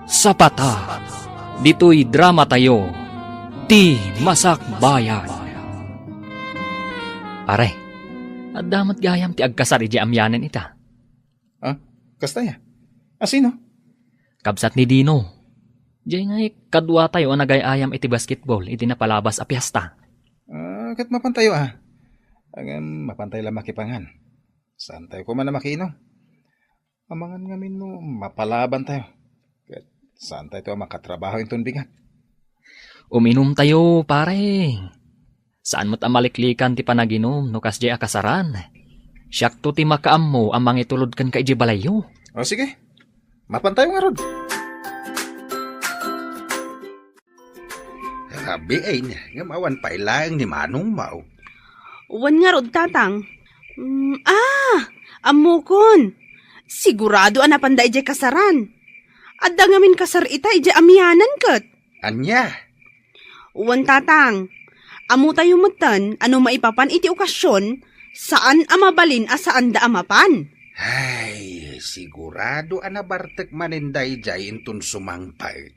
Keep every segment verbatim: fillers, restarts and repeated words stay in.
Sapata, ditoy dramatayo, Ti Masakbayan. Pare, adda met gayam ti agkasar idiay amianen ita. Ah, kasta ya? Asino? Kabsat ni Dino. Diay ngay kaduatayo a nagay-ayam iti basketball iti napalabas a piesta. Ah, ket mapantayo, ah. Ngem mapantay la makipangan. Saantayo koma a makiinom. Amangan ngamin no mapalabantayo. Ket saantayo a makatrabaho inton bigat. Uminumtayo, pare. Saan met a maliklikan ti panaginum no kasdiay a kasaran. Siakto ti makaammo a mangitulod kenka idiay balayyo. O sige, mapantayo ngarud. Rabiin, ngem awan pay laeng ni manongmo. Wen ngarud, Tatang. Mm, ah, ammokon. Sigurado a napanda idiay kasaran. Adda ngamin kasar ita idiay amianan ket. Ania? Wen, Tatang. Ammotayo metten a no maipapan iti okasion, saan a mabalin a saanda a mapan. Ay, sigurado a nabartek manen daydiay inton sumangpet.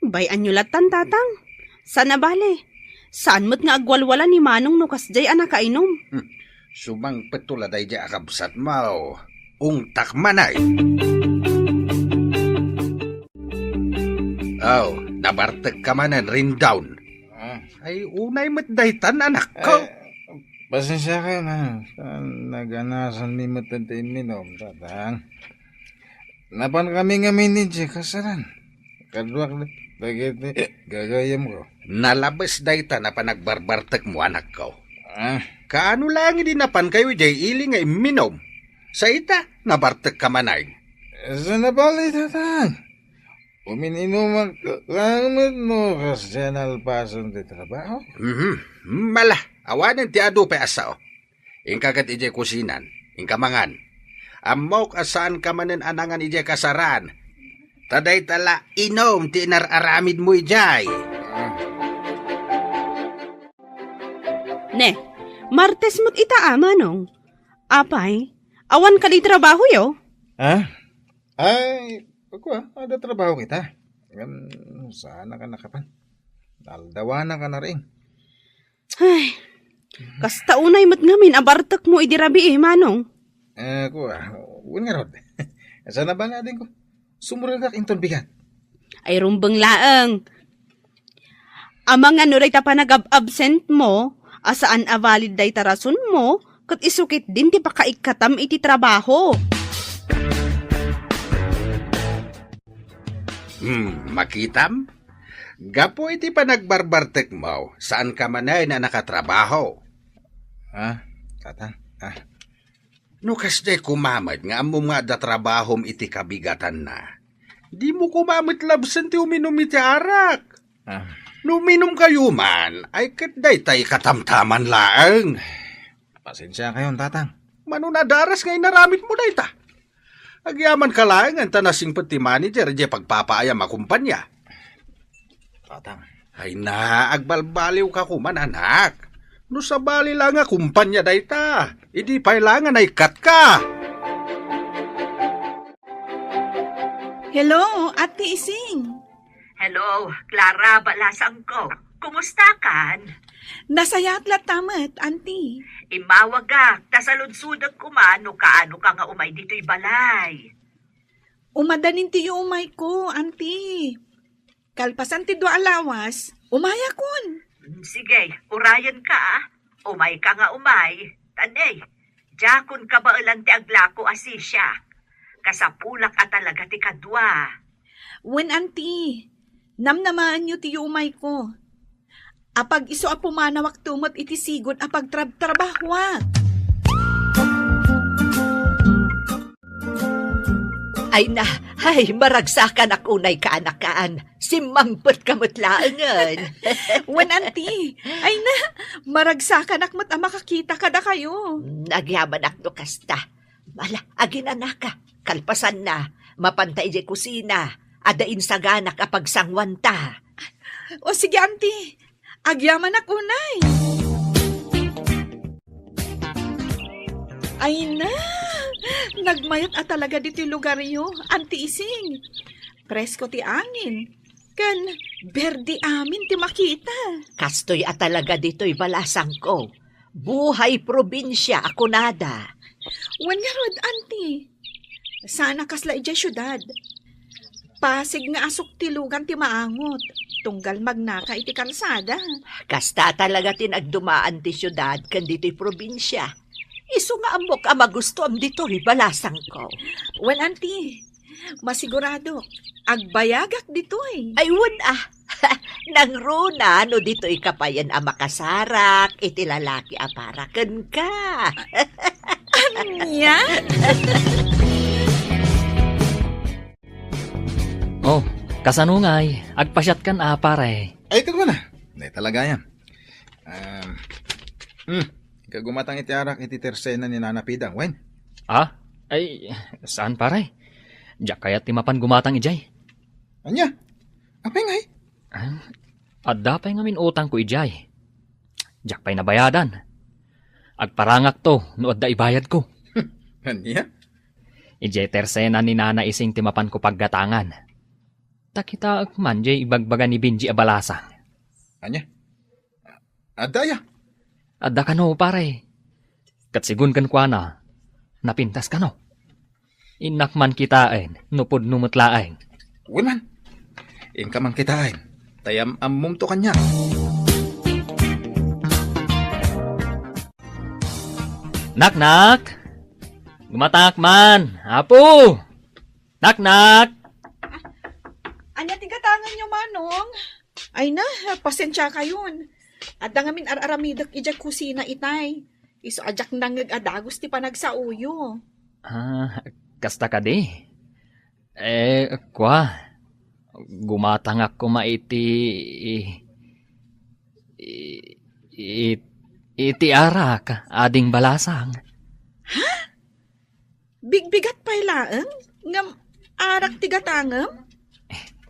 Bay-anyo lattan, Tatang. Saan a bale. Saan met nga agwalwala ni Manong no kasdiay a nakainom. Hmm. Sumangpetto la daydiay a kabsatmo. Ungtak man ay. Aw, nabartekka manen, Rindawn. Ah. Ay, unay met daytan, anakko. Ay, pasensiakayo, Manong. Naganasanmi met ti imminum, Tatang. Napankami ngamin idiay kasaran. Kaduak dagiti gagayyemko. Nalabes dayta a panagbarbartekmo, anakko. Ah. Kaano laeng idi napankayo idiay ili nga imminum? Sa ita, nabartekka manen. Saan a bale, Tatang. Umin-inumak laeng met no kasdiay nalpasen ti trabaho. Mhm. Mala, awanen ti adu pay a sao. Inka ket idiay kusinan, inka mangan. Ammok a saanka manen a nangan idiay kasaran. Ta dayta la inum ti inar-aramidmo idiay. Ne, Martes met ita a, Manong. Apay, awan kadi trabahoyo? Ha? Ay, kua, adda trabaho kita. Ngem, saan a nakapan. Aldawana ka na rin. Ay, kasta unay met ngamin a bartekmo idi rabii, Manong. Eh, kua, wen ngarud. Saan a bale, adingko? Sumuragak inton bigat. Ay, rumbeng laeng. Amangan no dayta panagab-absentmo, a saan a valid dayta rasonmo, ket isu ketdin ti pakaikkatam iti trabaho. Hmm, makitam? Gapu iti panagbarbartekmo, saanka manen a nakatrabaho. Ah, Tatang, ah. No kasdiay koma met nga ammom nga adda trabahom iti kabigatanna, dimo koma met labsen ti uminum iti arak. Ah. No uminumkayo man, ay ket dayta ikatamtaman laeng. Pasensiakayon, Tatang. Mano nadaras nga inaramidmo dayta? Agyamanka laeng ta nasingpet ti manager idiay pagpapaayam a kumpanya. Tatang. Ay na, agbalbaliwka koma, anak. No sabali la nga kumpanya dayta, idi pay la nga naikkatka. Hello, Ate Ising. Hello, Clara, balasangko. Kumusta kan? Nasayaat latta met, Auntie. Immawagak, ta saludsodek koma no kaano ka nga umay ditoy balay. Umadanin ti yuumayko, Auntie. Kalpasan ti dua a lawas, umayakon. Mm, sige, urayenka, ah. Umayka nga umay. Tan, eh, diakon kabaelan ti aglako a sisya. Kasapulak a talaga ti kadua. Wen, Auntie, namnamaenyo ti yuumayko. Apag isu a pumanawakto met iti sigud a pagtrabtrabahoak. Ay na, ay, maragsakanak unay, kaanakan. Simmangpetka met laengen. Wen, Auntie. Ay na, maragsakanak met a makakita kadakayo. Mm, agyamanak no kasta. Ala, aginanaka. Kalpasanna, mapanta idiay kusina. Adda insaganak a pagsanguanta. O sige, Auntie. Agyamanak unay. Ay na! Nagmayat a talaga ditoy lugaryo, Auntie Ising. Presko ti angin, ken berdi amin ti makita. Kastoy a talaga ditoy balasangko. Buhay probinsia a kunada. Wen ngarud, anti. Sana kasla idiay siudad. Pasig nga asuktilogan ti maangot, tunggal magnaka iti kalsada. Kasta talaga ti nagdumaan ti siudad ken ditoy probinsia. Isu nga ammok a magustoam ditoy balasangko. Wen, anti, masiguradok, agbayagak ditoy. Ay, wen, ah. Nangruna no ditoy ka payen a makasarak iti lalaki a para kenka. Ania? Oh, kasano ngay? Agpasiatkan a, pare. Ay, ket wen a. Nay talaga yan. Um, hmm, ika gumatang iti arak iti tersena ni Nana Pida, wen? Ah? Ay, saan, pare? Diak kayat ti mapan gumatang idiay. Ania? Apay ngay? Ah, adda pay ngamin utangko idiay. Diak pay nabayadan. Agparangakto no adda ibayadko. Ania? Idiay tersena ni Nana Ising ti mapanko paggatangan. Ta kitaek man diay ibagbaga ni Benji a balasang. Ania? Adda aya? Adda kano, pare. Ket sigun kenkuana, napintas kano. Innak man kitaen no pudno met laeng. Wen man. Inka man kitaen, ta yam-ammomto kaniak. Naknak! Gumatangak man, Apo! Naknak! Ania ti gatanganyo, Manong? Ay na, pasensiakayon. Adda ngamin ar-aramidek idiay kusina itay. Isu a diak nangngeg a dagus ti panagsaoyo. Ah, kasta kadi? Eh, kua, gumatangak koma iti, i-, i-, i-, iti arak, ading balasang. Ha? Bigbigat pay laeng? Ngem arak ti gatangem?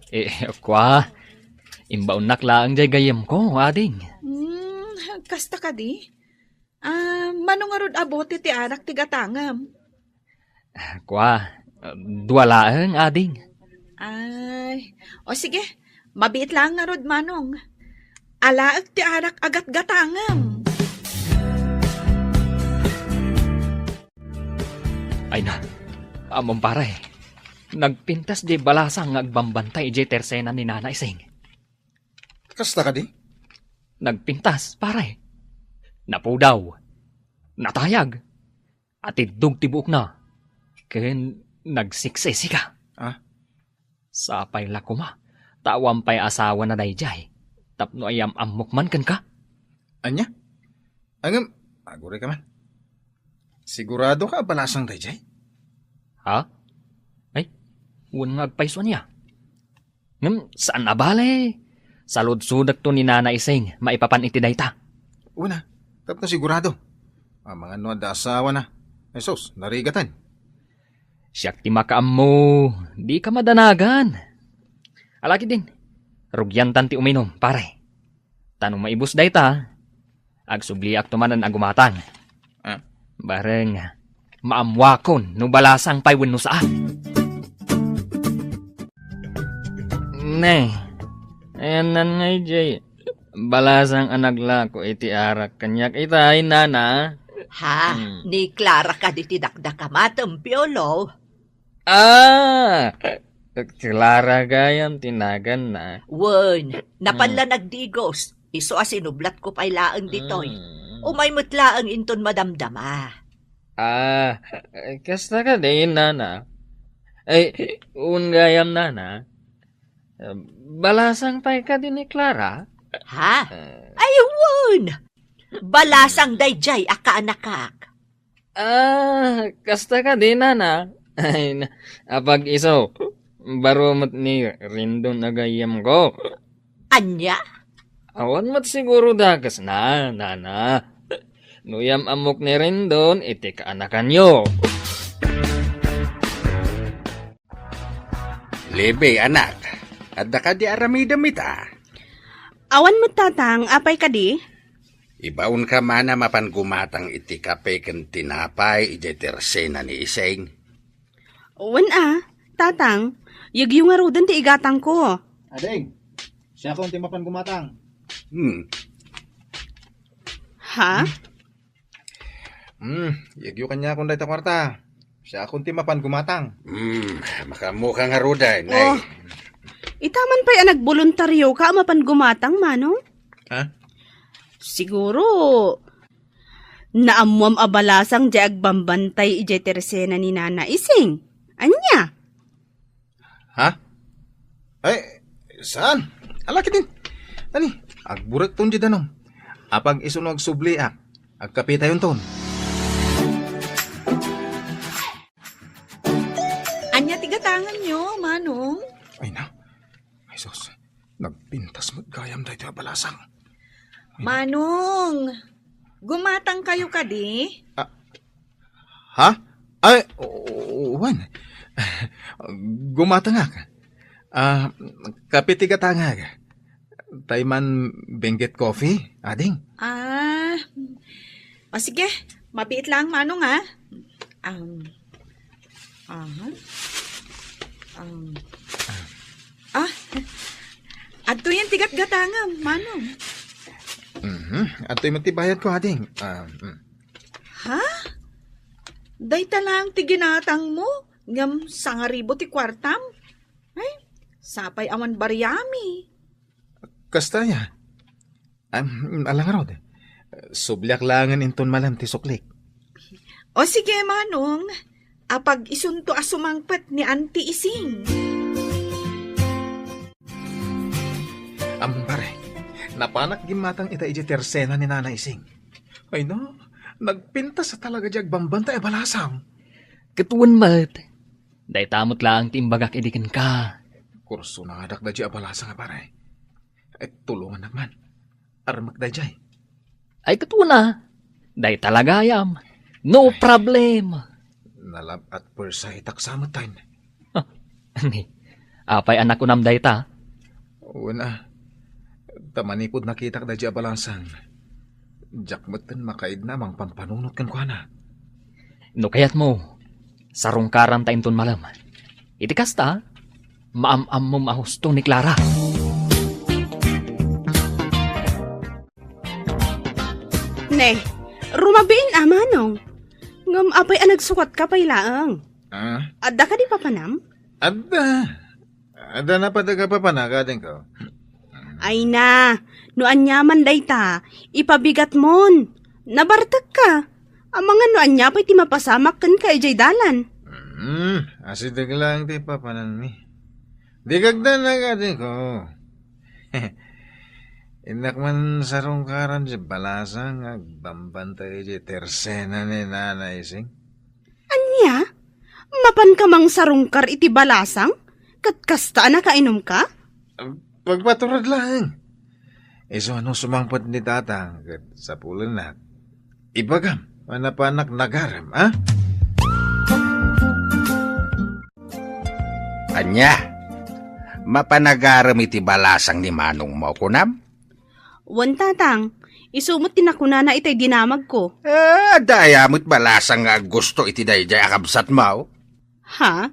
Eh, kua, imbaonnak laeng diay gayyemko, ading. Hmm, kasta kadi? Ah, mano ngarud a bote ti arak ti gatangem? Kua, dua laeng, ading. Ay, o sige, mabiit laeng ngarud, Manong. Alaek ti arak a gatgatangem. Ay na, ammom, pare. Nagpintas diay balasang nga agbambantay idiay tersena ni Nana Ising. Kasta kadi? Nagpintas, pare. Napudaw. Natayag. Atiddog ti buokna. Ken nagsiksisika. Ah? Sapay la koma, ta awan pay asawana daydiay, tapno ayam-ammok man kenka. Ania? Ngem, aguray ka man. Sigurado ka a balasang daydiay? Ha? Ay, wen nga agpayso ania. Ngem, saan a bale. Saludsodekto ni Nana Ising maipapan iti dayta. Wen a, tapno sigurado. Amangan no adda asawana. Jesus, narigaten. Siak ti makaammo, dika madanagan. Ala ketdin, rugiantan ti uminum, pare. Ta no maibus dayta, agsubliakto manen a gumatang. Ah? Bareng, maammuakon no balasang pay wenno saan. Ne, ayanna ngay diay balasang a naglako iti arak kaniak itay, Nana. Ha? Hmm. Ni Clara kadi ti dakdakamatem, Piolo? Ah! Clara gayam ti naganna. Wen, napan la nagdigos. Isu a sinublatko pay laeng ditoy. Hmm. Umay met laeng inton madamdama. Ah, kasta kadi, Nana? Ay, wen gayam, Nana. Balasang pay kadi ni Clara? Ha? Eh. Ay, wen! Balasang daydiay a kaanakak. Ah, kasta kadi, Nana? Ay, na, apag-iso, baro met ni Rendon a gayyemko. Ania? Awan met siguro dakesna, Nana. No yam-ammok ni Rendon, iti kaanakanyo. Libby, anak, adda kadi aramidem ita? Awan met, Tatang, apay kadi? Ibaonka man a mapan gumatang iti kape ken tinapay idiay tersena ni Iseng. Wen a, Tatang, Yegyo ngaruden ti igatangko. Ading, siakon ti mapan gumatang. Hmm. Ha? Hmm, yegyo kaniakon dayta kuarta. Siakon ti mapan gumatang. Hmm, makaammoka ngaruden, ay. Oh, ita man pay a nagboluntarioka a mapan gumatang, Manong? Ha? Siguro, naammoam a balasang diay agbambantay idiay tersena ni Nana Ising. Ania? Ha? Ay, saan? Ala ketdin. Ani, agburekton diay danum. Apag isu no agsubliak, agkapetayonton. Ania ti gatanganyo, Manong? Ay na. Ay sus, nagpintas met gayam daytoy a balasang. Manong, gumatangkayo kadi? Ah, ha? Ay, o-, o-, wen. Gumatangak. Ah, kape ti gatangak. Tay man Benguet Coffee, ading? Ah, o sige, mabiit lang, Manong, ah. Um, aha. Um, ah, adtoyen ti gatgatangam, Manong. Mhm. Adtoy met ti bayadko, ading. Ah, mm. Ha? Dayta lang ti ginatangmo, ngem sangaribu ti kuartam? Ay, sapay awan bariami. Kasta aya? Am, ala ngarud. Subliak laengen inton malem ti suklik. O sige, Manong. Apag isunto a sumangpet ni Auntie Ising. Am, pare, napanak gimmatang ita idiay tersena ni Nana Ising. Ay na, nagpintas a talaga diay agbambantay a balasang. Ket wen met, dayta met laeng ti imbagak idi kenka. Kursonadak daydiay a balasang a pare. Ay, tulongannak man. Armek daydiay. Ay, ket wen a. Dayta la gayam. No problem. Nalab-at puersa itak sa metten. Ah, ni, apay a nakunam dayta? Wen a. Ta manipud nakitak daydiay a balasang, diak metten makaidna a mangpampanunot kenkuana. No kayatmo, sarungkaramta inton malem. Iti kasta, maam-ammom a husto ni Clara. Ne, rumabiin a, Manong. Ngem apay a nagsukatka pay laeng? Ah? Adda kadi papanam? Adda. Adda napadak a papanak, adingko. Ay na, no aniaman dayta, ipabigatmon. Nabartekka. Amangan no ania pay ti mapasamak kenka idiay dalan. Hmm, asideg laeng ti papananmi. Di kagdanak, adingko. Innak man sarungkaran diay balasang nga agbambantay idiay tersena ni Nana Ising. Ania? Mapanka mangsarungkar iti balasang? Ket kasta a nakainumka? Pagpaturod laeng. Isu a no sumangpet ni Tatang ket sapulennak, ibagam a napanak nagarem, a? Ania? Mapan agarem iti balasang ni manongmo, kunam? Wen, Tatang. Isu met ti nakunana itay dinamagko. Eh, adda aya met balasang nga aggusto iti daydiay a kabsatmo? Ha?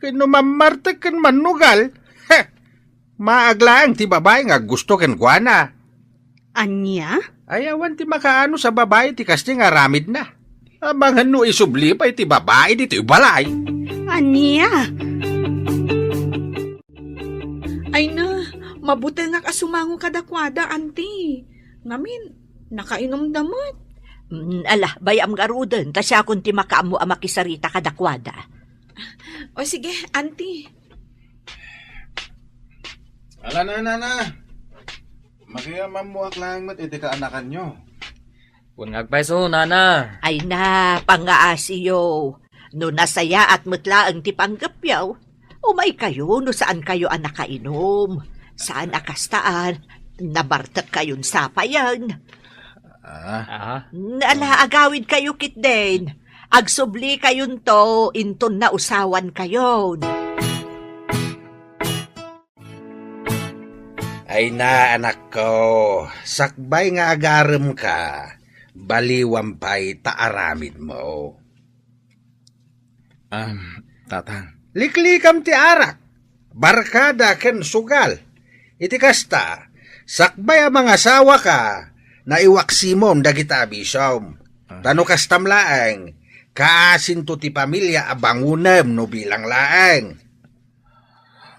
Ken no mammartek ken mannugal, heh, maag laeng ti babai nga aggusto kenkuana. Ania? Ay, awan ti makaanus a babai ti kasta nga aramidna. Amangan no isubli pay ti babai ditoy balay. Ania? Ay na, mabutengak a sumango kadakuada, anti. Ngamin, nakainumda met. Mm, ala, bay-am ngaruden, ta siakon ti makaammo a makisarita kadakuada. O sige, anti. Ala na, nana. Makiamammoak laeng met iti kaanakanyo. Wen nga agpayso, nana. Ay na, pangaasiyo. No nasayaat met laeng ti panggepyo, umaykayo no saankayo a nakainum. Saan a kasta a nabartekkayon sapayen. Ah. Aha. Ala, agawidkayo ketdin. Agsublikayon to inton nausawankayon. Ay na, anakko, sakbay nga agaremka, baliwam pay ta aramidmo. Um, Tatang. Liklikam ti arak. barkada ken sugal. Iti kasta, sakbay a mangasawaka, naiwaksimon dagita a bisiom. Ah. Ta no kastam laeng, kaasinto ti pamilia a bangonem no bilang laeng.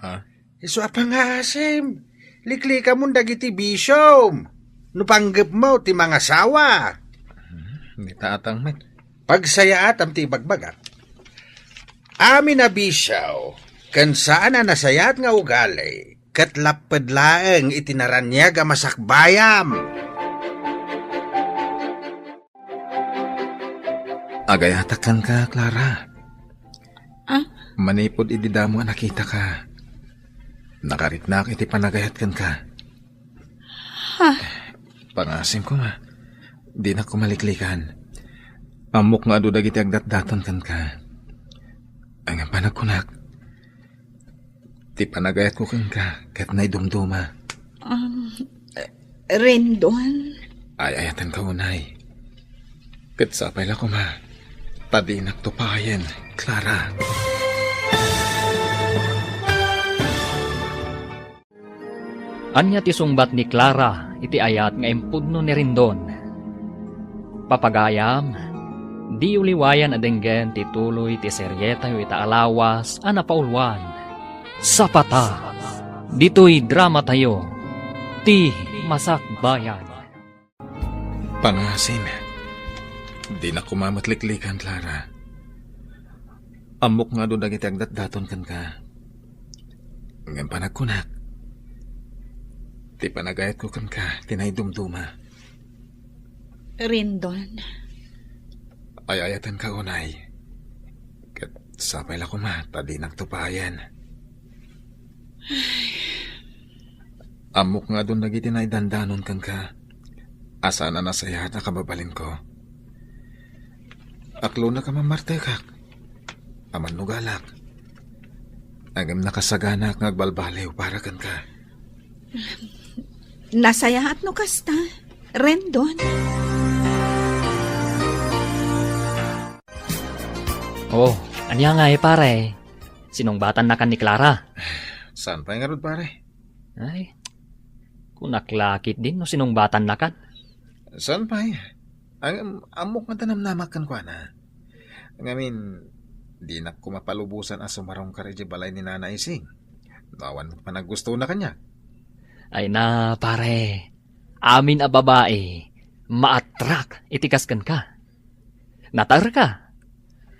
Ha? Isu a pangaasim, liklikamon dagiti bisiom. No panggepmo ti mangasawa. Hmm, ni tatang met. Pagsayaatam ti ibagbagak. Amin a bisio, ken saan a nasayaat nga ugali, ket lapped laeng iti naraniag a masakbayam. Agayatak kenka, Clara. Ah? Manipud idi damo a nakitaka, nakariknak iti panagayat kenka. Ha? Pangaasim koma, dinak koma liklikan. Ammok nga adu dagiti agdatdaton kenka. Ngem panagkunak, ti panagayatko kenka ket naidumduma. Um, Rendon? Ay-ayatenka unay. Ket sapay la koma, ta dinak tupayen, Clara. Ania ti sungbat ni Clara iti ayat nga impudno ni Rendon? Papagayam, diyo liwayan a denggen ti tuloy ti serietayo ita a lawas a napauluan. Sapata, ditoy dramatayo, Ti Masakbayan. Pangaasim, dinak koma met liklikan, Clara. Ammok nga adu dagiti agdatdaton kenka. Ngem panagkunak, ti panagayatko kenka ti naidumduma. Rendon. Ay-ayatenka unay. Ket sapay la koma ta dinak tupayen. Ammok nga adun dagiti naidandanon kenka a saan a nasayaat a kababalinko. Aklonak a mammartekak, a mannugalak, ngem nakasaganak nga agbalbaliw para kenka. Nasayaat no kasta, Rendon. Oh, ania ngay, pare? Sinungbatannakan ni Clara? Saan pay ngarud, pare? Ay, kunak la ketdin no sinungbatannakan. Saan pay? Ang, ammok nga danamnamak kenkuana. Ngamin, dinak koma palubosan a sumarungkar idiay balay ni Nana Ising. No awan met panaggustona kaniak. Ay na, pare. Amin a babai, maatrak iti kas kenka. Natarka.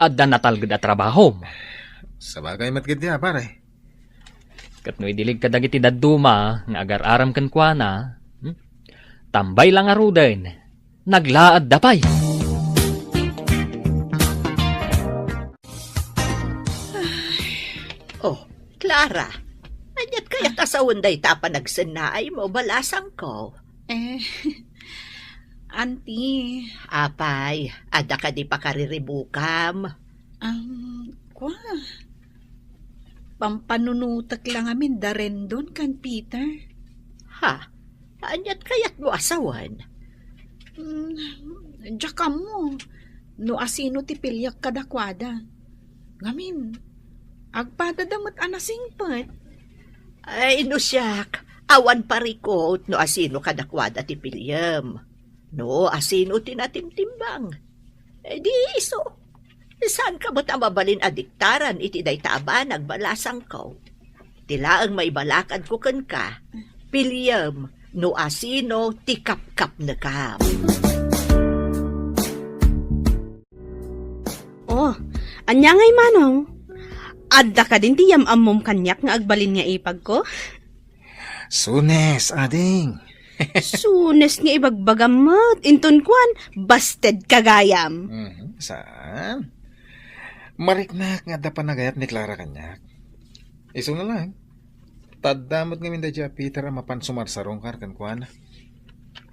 Adda natalged a trabahom. Sabagay met ketdi a, pare. Ket no idilig kadagiti dadduma nga agar-aram kenkuana, hmm? Tambay la ngaruden, naglaadda pay. Oh, Clara, aniat kayat a sawen dayta a panagsennaaymo, balasangko? Eh, Auntie. Apay, adda kadi pakariribukam? Um, kua, pampanunotek la ngamin da Rendon ken Peter. Ha? Aniat kayatmo a sawen? Mm, diak ammo no asino ti piliek kadakuada. Ngamin, agpadada met a nasingpet. Ay, no siak, awan parikut no asino kadakuada ti piliem. No asino ti natimtimbang. Eh, di isu. Saanka met a mabalin a diktaran iti dayta a banag, balasangko. Ti laeng maibalakadko kenka, piliem no asino ti kapkapnekam. Oh, ania ngay, Manong? Adda kadin ti yam-ammom kaniak nga agbalin nga ipagko? Sunes, ading. Sunes nga ibagbagam met. Inton kuan, basted ka gayam. Mhm, saan? Mariknak nga adda panagayat ni Clara kaniak. Isuna laeng. Ta adda met ngamin daydiay a Peter a mapan sumarsarungkar kenkuana.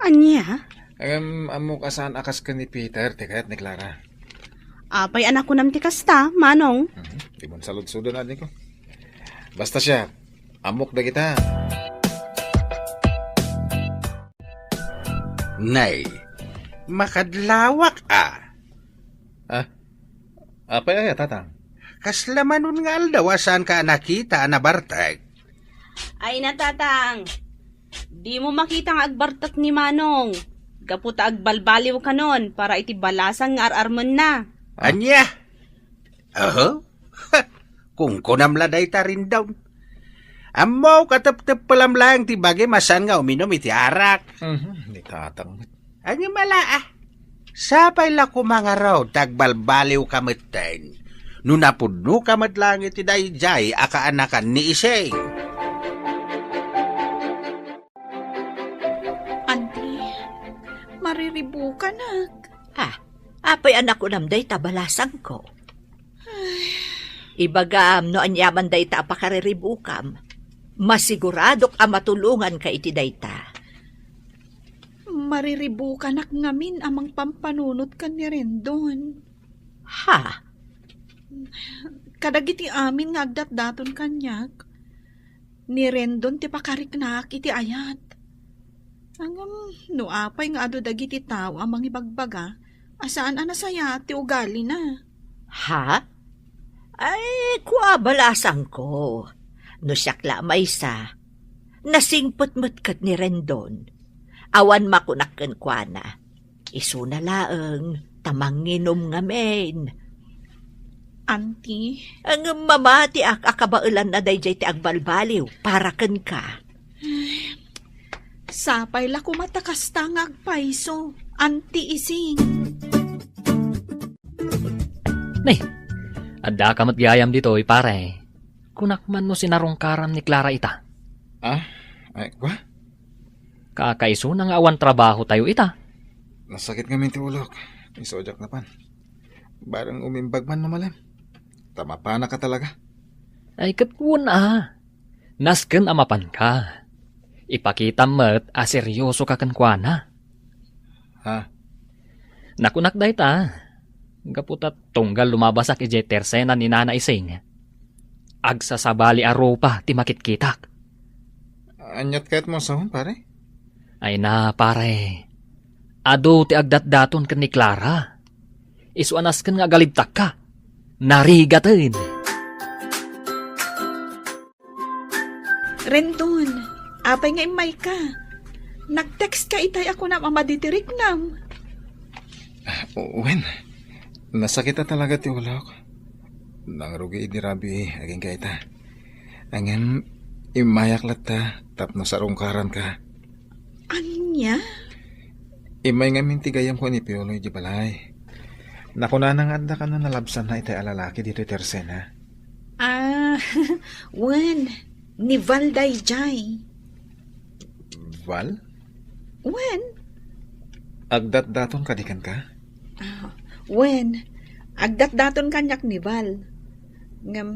Ania? Ngem ammok a saan a kas ken ni Peter ti kayat ni Clara. Apay a nakunam ti kasta, Manong? Mhm. Dimon saludsoden, adingko. Basta siak, ammok dagita. Nay, makadlawak a. Ah, apay aya, Tatang? Kasla manon nga aldaw a saanka a nakita a nabartek? Ay na, Tatang. Dimo makita nga agbartek ni Manong. Gapu ta agbalbaliw kanon para iti balasang nga ar-armenna. Ah. Ania? Aha. Kunkunam la dayta, Rendon. Ammok a tepteppelam laeng ti bagim a saan nga uminum iti arak. Mhm, ni Tatang met. Ania mala, ah? Sapay la koma ngarud ta agbalbaliwka metten no napudnoka met laeng iti daydiay a kaanakan ni Ising. Anti, mariribukanak. Ah, apay a nakunam dayta balasangko? Ibagam no aniaman dayta a pakariribukam. Masiguradok a matulonganka iti dayta. Mariribukanak ngamin a mangpampanunot ken ni Rendon. Ha? Kadagiti amin nga agdatdaton kaniak, ni Rendon ti pakariknaak iti ayat. Ngem no apay nga adu dagiti tao a mangibagbaga a saan a nasayaat ti ugalina. Ha? Ay, kua balasangko. No siak la a maysa, nasingpet met ket ni Rendon. Awan makunak kenkuana. Isuna laeng ta manginum ngamin. Anti? Ngem mamatiak a kabaelanna daydiay ti agbalbaliw para kenka. Sapay la koma ta kasta nga agpayso, Anti Ising. Nay, addaka met gayam ditoy, pare. Kunak man no sinarungkaram ni Clara ita. Ah? Ay, kua? Kakaisuna nga awan trabahotayo ita. Nasakit ngamin ti ulok. Isu a diak napan. Bareng umimbag man no malem. Ta mapanaka talaga. Ay, ket wen a. Nasken a mapanka. Ipakitam met a seriosoka kenkuana. Ha? Nakunak dayta, gapu ta tunggal lumabasak idiay tersena ni Nana Ising, agsasabali a rupa ti makitkitak. Aniat kayatmo a sawen, pare? Ay na, pare. Adu ti agdatdaton ken ni Clara. Isu a nasken nga agalibtakka. Narigaten. Rendon, apay nga immayka? Nag-text ka itay a kunam a madi ti riknam. Ah, wen, nasakit a talaga ti ulok. Nangrugi idi rabii agingga ita. Ngem, immayak latta tapno sarungkaranka. Ania? Immay ngamin ti gayyemko ni Piolo idiay balay. Nakunana nga adda kano nalabsanna itay a lalaki ditoy tersena. Ah, wen, ni Val daydiay. Val? Wen. Agdatdaton kadi kenka? Ah, wen, agdatdaton kaniak ni Val. Ngem,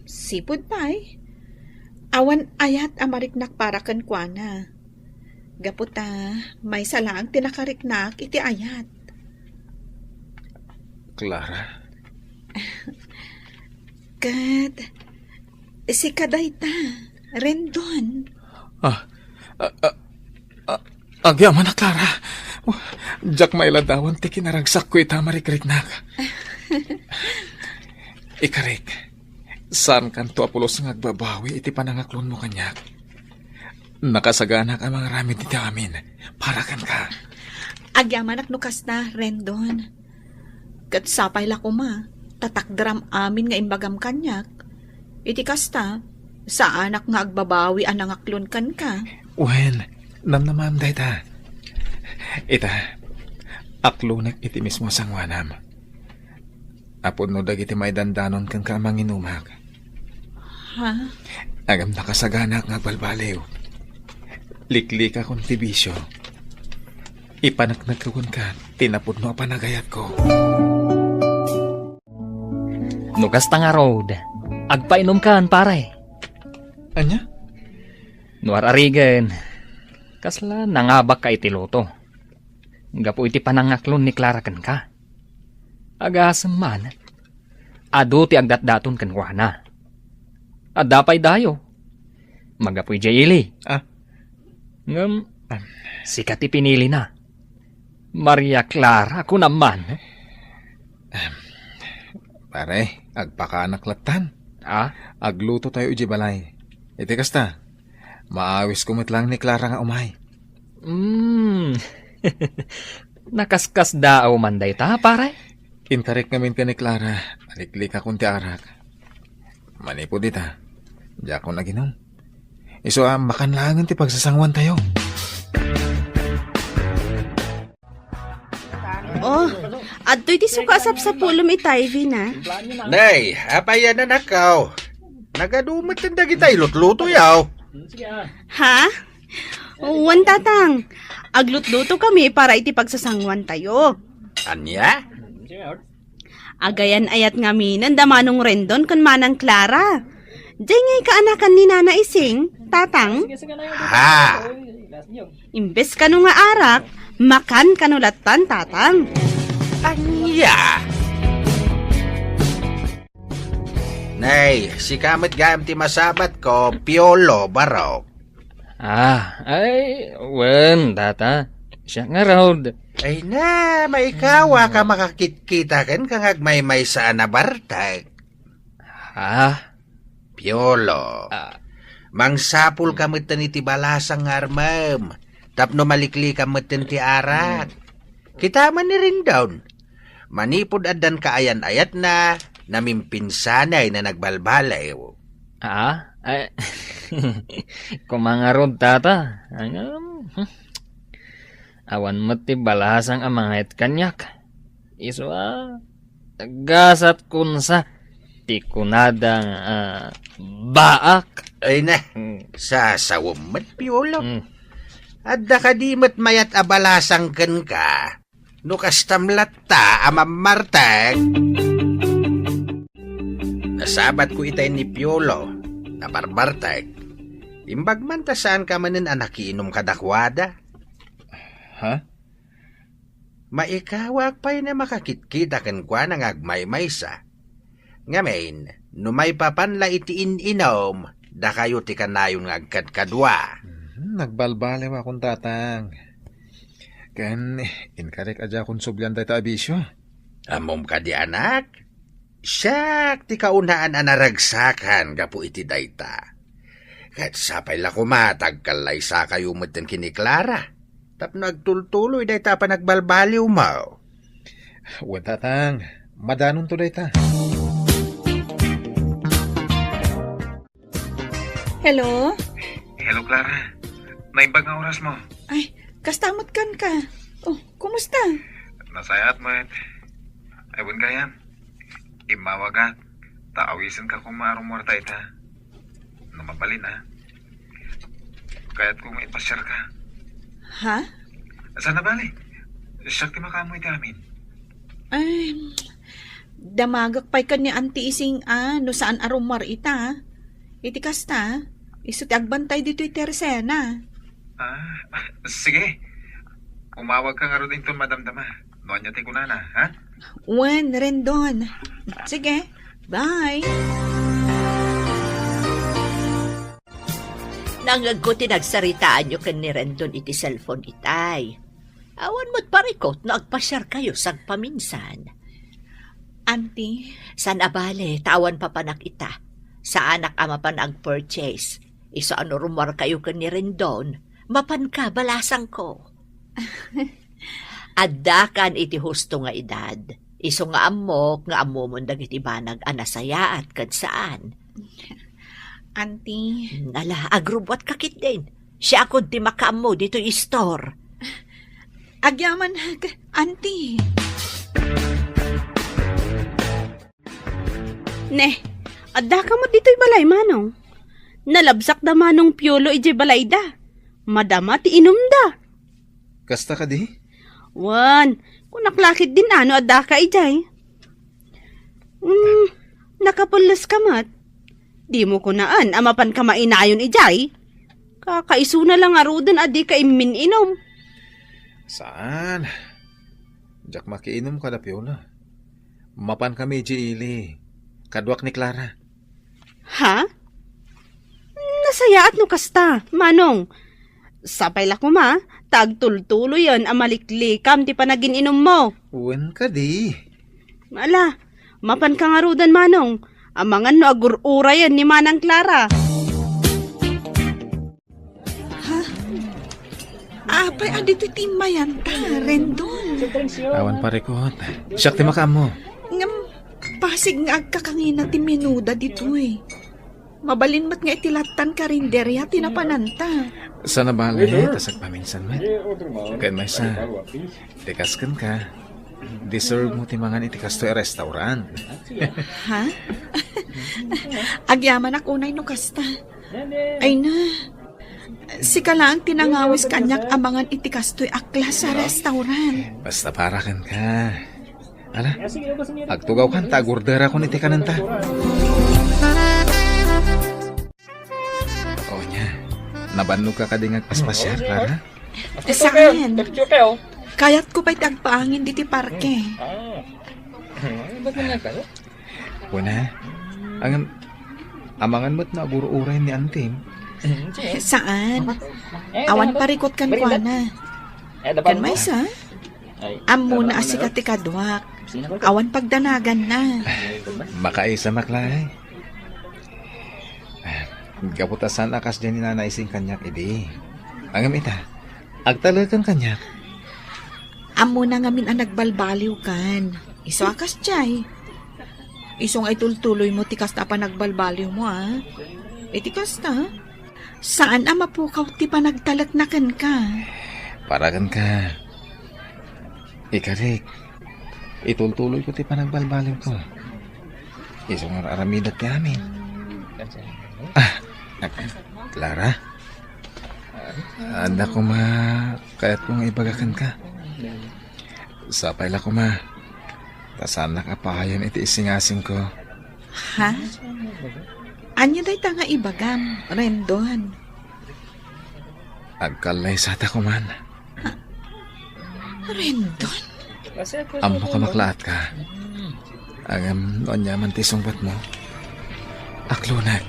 sipud pay, awan ayat a mariknak para kenkuana. Gapu ta, maysa laeng ti nakariknak iti ayat. Clara? Ket, sika dayta, Rendon. Ah, ah, ah, ah, agyamanak, Clara. Diak mailadawan ti kinaragsakko ita a marikriknak. Ikarik, saankanto a pulos nga agbabawi iti panangaklonmo kaniak. Nakasaganak a mangaramid iti amin para kenka. Agyamanak no kasta, Rendon. Ket sapay la koma, ta takderam amin nga imbagam kaniak. Iti kasta, saanak nga agbabawi a nangaklon kenka. Wen, namnamaem dayta. Ita, aklonek iti mismo a sangoanam. Apo no dagiti maidandanon kenka a manginumak. Ha? Ngem nakasaganak nga agbalbaliw. Liklikakon ti bisio. Ipaneknekko kenka ti napudno a panagayatko. No kasta ngarud, agpainumkan, pare. Ania? No ar-arigen, kasla nangabakka iti luto. Gapu iti panangaklon ni Clara kenka. Agasem man, adu ti agdatdaton kenkuana. Adda pay dayo. Magapu idiay ili. Ah. Ngem, sika ti pinilina. Maria Clara, kunam man. Em, pare, Agpakaanak lattan. Ah? Agluto tayo iti balay. Iti kasta, maawisko met lang ni Clara nga umay. Hmm. Nakaskasdaaw man dayta, pare? Inkarek ngamin ken ni Clara, aliklikakon ti arak. Manipud ita, diakon aginom. Isu a makan laengen ti pagsasanguan tayo. Oh, adtoy ti suka a sapsapulem ita, Ivy, na. Nay, apay a nanakaw? Nagadu met dagita ilutluto yaw. Ha? Wen, Tatang. Aglutluto kami para iti pagsasanguan tayo. Ania? Agayan-ayat ngaminen da Manong Rendon ken Manang Clara. Diay nga kaanakan ni Nana Ising, Tatang? Ha? Imbes kano nga arak, makan kano lattan, Tatang. Ania? Nay, sika met gayam ti masabatko, Piolo, barok. Ah, ay, wen, Tata. Siak ngarud. Ay na, maikawak a makakitkita kenka nga agmaymaysa a nabartek. Ah? Piolo, ah, mangsapulka metten iti balasang nga armem tapno maliklikam metten ti arak. Kita man ni Rendon. Manipud addan kaayan-ayatna, namimpinsanay na nagbalbaliw. Ah? Ay, koma ngarud, Tata. Ngem, hmm. Awan met ti balasang a mangayat kaniak. Isu a, gasat kunsa ti kunada nga, ah, baak. Ay na, hmm, sasawem met, Piolo. Hmm. Adda kadi met mayat a balasang kenka? No kastam latta a mammartek. Nasabatko itay ni Piolo, nabarbartek. Imbag man ta saanka manen a nakiinom kadakuada. Ha? Maikawak pay na makakitkita kenkuana nga agmaymaysa. Ngamin, no maipapan la iti in-inom, dakayo ti kanayon nga agkadkadua. Mhm, nagbalbaliw akon, Tatang. Ken, inkarek a diakon sublian dayta a bisio. Ammom kadi, anak? Siak ti kaunaan a naragsakan gapu iti dayta. Ket sapay la koma ta agkallaysakayo metten ken ni Clara tapno agtultuloy dayta a panagbalbaliwmo. Wen, Tatang, madanonto dayta. Hello? Hello, Clara. Naimbag nga orasmo. Ay, kasta met kenka. Oh, kumusta? Nasayaat met. Ay, wen gayam. Immawagak, ta awisenka koma a rummuar dayta. No mabalin, a. Kayatko nga ipasiarka. Ha? Saan a bale? Siak ti makaammo iti amin. Ay, damagek pay ken ni Auntie Ising a, no saan a rummuar ita. Iti kasta, isu ti agbantay ditoy ti Teresena. Ah, sige. Umawagka ngarud inton madamdama. No ania ti kunana, ha? Wen, Rendon. Sige, bye. Nangngegko ti nagsaritaanyo ken ni Rendon iti cellphone itay. Awan met parikut no agpasiarkayo sagpaminsan. Auntie? Saan a bale, ta awan papanak ita. Saanak a mapan ag-purchase. Isu a no rummuarkayo ken ni Rendon, mapanka, balasangko. Addakan iti husto nga edad. Isu nga ammok nga ammomon dagiti banag a nasayaat ken saan. Auntie. Ala, agrubbuatka ketdin. Siakon ti makaammo ditoy istor. Agyamanak, Auntie. Ne, addaka met ditoy balay, Manong. Nalabsak da Manong Piolo idiay balayda. Madama ti inumda. Kasta kadi? Wen, kunak la ketdin a no addaka idiay. Hmm, nakapulleska met. Dimo kunaen a mapanka mainayon idiay. Kakaisuna la ngaruden a dika immin-inum. Saan? Diak makiinum kada Piolo. Mapankami idiay ili. Kaduak ni Clara. Ha? Nasayaat no kasta, Manong. Sapay la koma, ta agtultuloyen a maliklikam ti panagin-inummo. Wen kadi. Ala, Mapanka ngaruden, Manong. Amangan no agur-urayen ni Manang Clara. Ha? Apay a ditoy ti immayanta, Rendon? Awan parikot. Siak ti makaammo. Ngem, pasig nga agkakangina ti minuda ditoy. Mabalin met nga iti lattan karinderya ti napananta. Saan a bale, ta sagpaminsan met. Ken maysa, ti kas kenka, deserve mo ti mangan iti kastoy a restaurant. Ha? Agyamanak unay no kasta. Ay na, sika laeng ti nangawis kaniak a mangan iti kastoy a klase a restaurant. Basta para kenka. Ala, agtugawkan ta agorderakon iti kanenta. O nia, nabannogka kadi nga agpaspasiar, Clara? Saan? Kayatko pay ti agpaangin diti parke. Ah. Ba't mo nga kayo? Kuna, ang amangan met no agur-uray ni antim. Saan? Awan parikot kenkuana. Ken maysa? Ammona a sika ti kaduak. Awan pagdanaganna. Makaisa, Maklay. Gapu ta saan a kasdiay ni Nana Ising kaniak idi. Ngem ita, agtaleken kaniak. Ammona ngamin a nagbalbaliwkan. Isu a kasdiay. Isu nga itultuloymo ti kasta a panagbalbaliwmo, a. Iti kasta, saan a mapukaw ti panagtalekna kenka. Para kenka. Ikarik, itultuloyko ti panagbalbaliwko. Isu nga ar-aramidek ti amin. Ah, Clara? Adda koma kayatko nga ibaga kenka. Sapay la koma, ta saannak a paayen iti isingasingko. Ha? Ania dayta nga ibagam, Rendon? Agkallaysata koman. Rendon? Ammok a maklaatka. Ngem no aniaman ti sungbatmo, aklonek.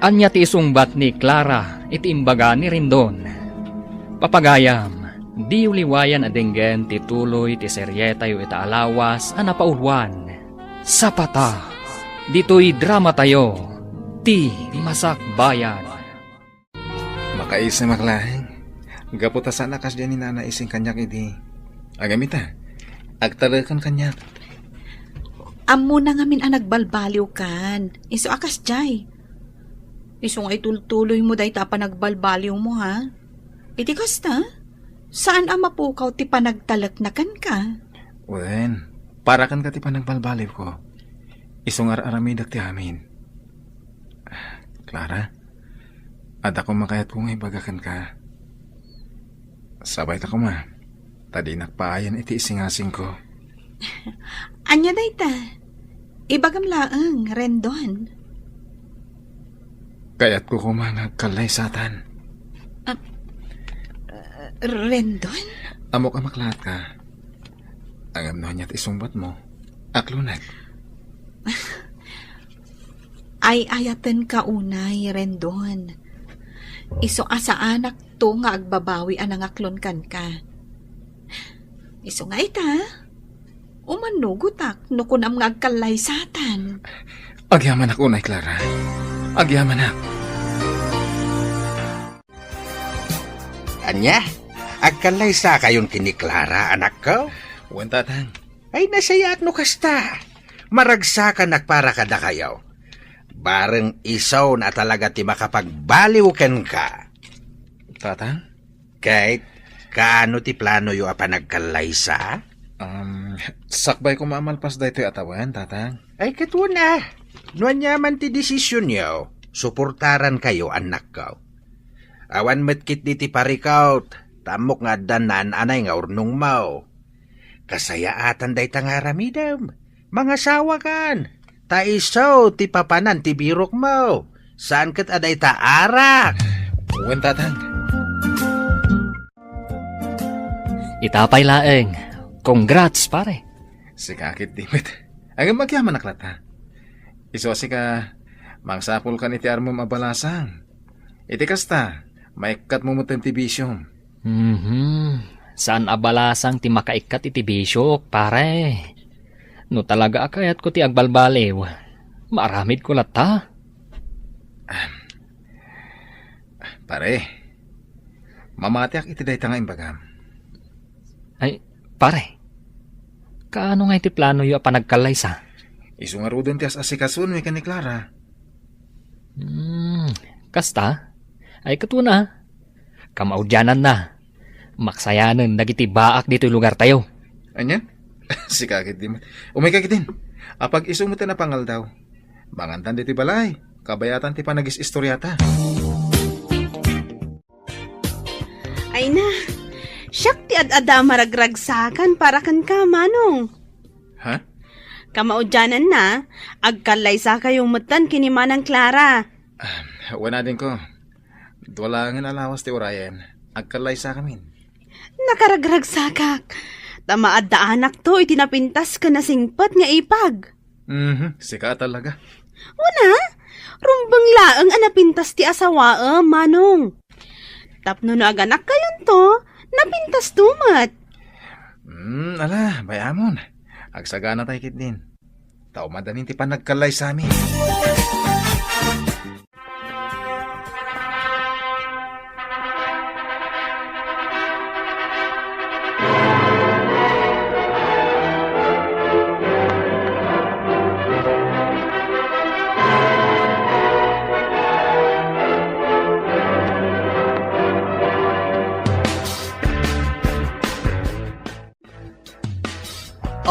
Ania ti isungbat ni Clara iti imbaga ni Rendon? Papagayam, diyo liwayan a denggen ti tuloy ti serietayo ita a lawas a napauluan, Sapata, ditoy dramatayo, Ti Masakbayan. Makaisa, Maklay. Gapu ta saan a kasdiay ni Nana Ising kaniak idi. Ngem ita, agtaleken kaniak. Ammona ngamin a nagbalbaliwkan. Isu a kasdiay. Isu nga itultuloymo dayta a panagbalbaliwmo, ha? Iti kasta, saan a mapukaw ti panagtalekna kenka. Wen, para kenka ti panagbalbaliwko. Isu nga ar-aramidek ti amin. Clara, adda koma kayatko nga ibaga kenka. Sabayta koma, ta dinak paayen iti isingasingko. Ania dayta? Ibagam laeng, Rendon. Kayatko koma nga agkallaysatan. Ah, Rendon? Ammok a maklaatka. Ngem no ania ti isungbatmo, aklonek. Ay-ayatenka unay, Rendon. Isu a saanakto nga agbabawi a nangaklon kenka. Isu nga ita, umanugotak no kunam nga agkallaysatan. Agyamanak unay, Clara. Agyamanak. Ania? Agkallaysakayon ken ni Clara, anakko? Wen, Tatang. Ay, nasayaat no kasta. Maragsakanak para kadakayo. Bareng isu a talaga ti makapagbaliw kenka. Tatang? Kate, kaano ti planoyo a panagkallaysa? Um, sakbay koma a malpas daytoy a tawen, Tatang. Ay, ket wen a. No aniaman ti desisionyo, suportarankayo, annakko. Awan met ketdi ti parikot, ta ammok nga addan naan-anay nga urnongmo. Kasayaatan dayta nga aramidem. Mangasawakan. Ta isu ti papanan ti birokmo. Saan ket a dayta arak. Wen, Tatang. Ita pay laeng. Congrats, pare. Sika ketdi met. Ngem agyamanak latta. Isu a sika, mangsapulkan iti armem a balasang. Iti kasta, maikkatmo metten ti bisiom. Mhm. Saan a balasang ti makaikkat iti bisiok, pare. No talaga a kayatko ti agbalbaliw, maaramidko latta. Pare, mamatiak iti dayta nga imbagam. Ay, pare, kaano nga iti planoyo a panagkallaysa? Isu ngaruden ti as-asikasomi ken ni Clara. Hmm, kasta? Ay, katuna. Kamaudiananna. Maksayanen dagiti baak ditoy lugartayo. Ania? Sika ketdi met. Umayka ketdin. Apag-isu met a pangaldaw. Mangantan ditoy balay. Kabayatan ti panagis-istoriata. Ay na, siak ti ad-adda a maragragsakan para kenka, Manong. Ha? Kamaudiananna, agkallaysakayo metten ken ni Manang Clara. Ah, wen adingko. Dua laengen a lawas ti urayen. Agkallaysakamin. Nakaragragsakak. Ta maaddaanakto iti napintas ken nasingpet nga ipag. Mhm, sika talaga. Una, rumbeng laeng a napintas ti asawaem, Manong. Tapno no aganakkayonto, napintasto met. Hmm, ala, bay-amon. Agsagana tayo ketdin. Ta umadanin ti panagkallaysami.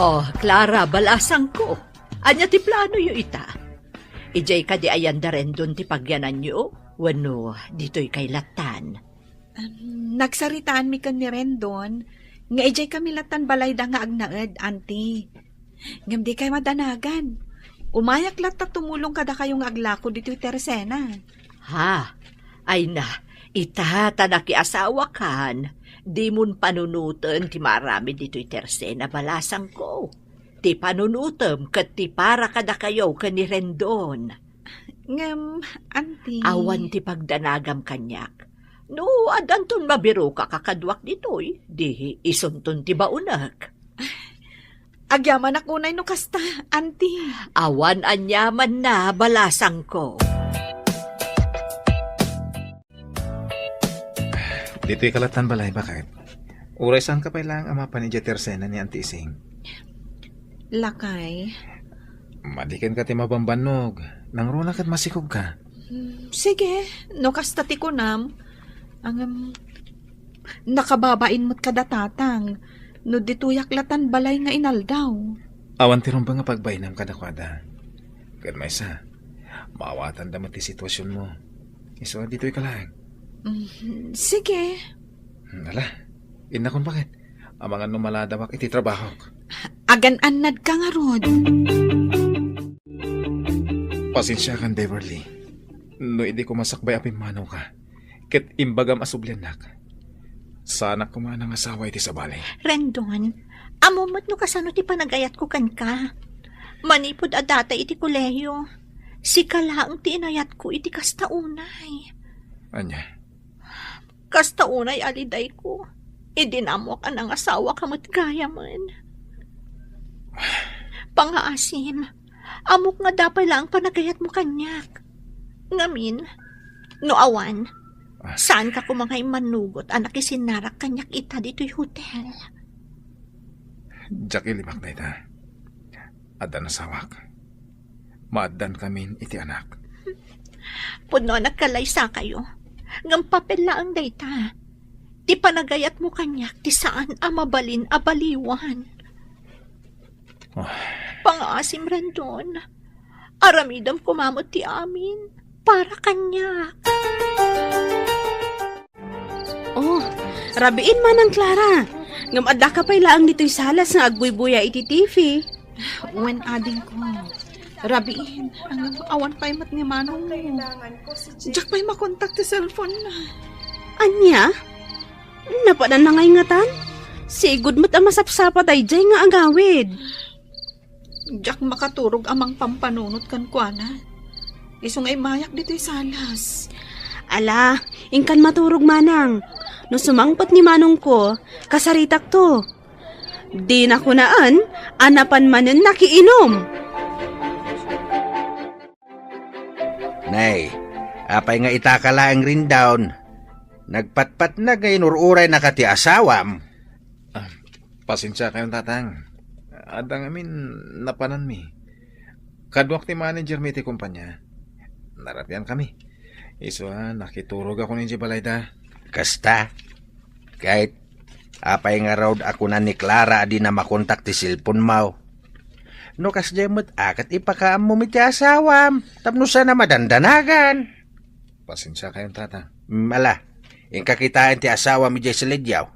Oh, Clara, balasangko. Ania ti planoyo ita? Idiay kadi ayan da Rendon ti pagyananyo? Wenno ditoy kay lattan? Em, nagsaritaanmi ken ni Rendon nga idiay kami lattan balayda nga agnaed, Auntie. Ngem dikay madanagan. Umayak latta tumulong kadakayo nga aglako ditoy tersena. Ha? Ay na, ita ta nakiasawakan, dimon panunoten ti maaramid ditoy tersena, balasangko. Ti panunotem ket ti para kadakayo ken ni Rendon. Ngem, Auntie. Awan ti pagdanagam kaniak. No, addanton mabirokak a kaduak ditoy, di isunton ti baonek. Agyamanak unay no kasta, Auntie. Awan aniamanna, balasangko. Ditoy ka lattan balay, baket. Uray saanka pay laeng a mapan idiay tersena ni Auntie Ising? Lakay. Madi kenka ti mabambannog. Nangruna ket masikogka. Hmm, sige, no kasta ti kunam. Ngem, nakababain met kada tatang no ditoyak lattan balay nga inaldaw. Awan ti rumbeng a pagbainam kadakuada. Ket maysa, maawatanda met ti situasionmo. Isu a ditoyka laeng. Mm, sige. Hmm, ala, innakon baket. Amangan no maladawak iti trabahok. Agan-annadka ngarud. Pasensiakan, Beverly. No idi koma sakbay a pimmanawka, ket imbagam a subliannak, saanak koma a nangasawa iti sabali. Rendon, ammom met no kasano ti panagayatko kenka. Manipud a data iti kolehiyo, sika laeng ti inayatko iti kasta unay. Ania? Kasta unay a lidayko, idi naammoak a nangasawaka met gayamen. Pangngaasim, ammok nga adda pay laeng panagayatmo kaniak. Ngamin, no awan, Ah. saanka koma nga immanugot a nakisinnarak kaniak ita ditoy hotel. Diak ilimak dayta. Adda nasawak. Maaddankamin iti anak. Pudno a nagkallaysakayo. Ngem papel laeng dayta. Ti panagayatmo kaniak ti saan a mabalin a baliwan. Ah. Pangngaasim, Rendon. Aramidem koma met ti amin para kaniak. Oh, rabiin, Manang Clara. Ngem addaka pay laeng ditoy salas nga agbuybuya iti T V. Wen, adingko. Rabiin, ngem awan pay met ni manongmo. Diak pay makontak ti cellphone na. Ania? Napadan na ngay ngatan? Sigud met a masapsapa daydiay nga agawid. Diak makaturog a mangpampanunot kenkuana. Isu nga immayak ditoy salas. Ala, inkan maturog, manang. No sumangpet ni manongko, kasaritakto. Dina kunaen a napan manen nakiinum. Nay, apay nga itaka laeng, Rendon? Nagpatpatnag nga inur-uray na ka ti asawam. Ah, pasensia kayon, Tatang. Adda ngamin napananmi. Kaduak ti manager mi iti kumpanya. Naratian kami. Isu a nakiturog ako ni balay da. Kasta? Ket apay ngarud a kuna ni Clara a dina makontak ti cellphone mo? No kasdiay met a, ket ipakaammo mi ti asawam tapno saan a madandanagan. Pasensia kayon, Tatang. Mm, ala, inka kitaen ti asawam idiay salidiaw.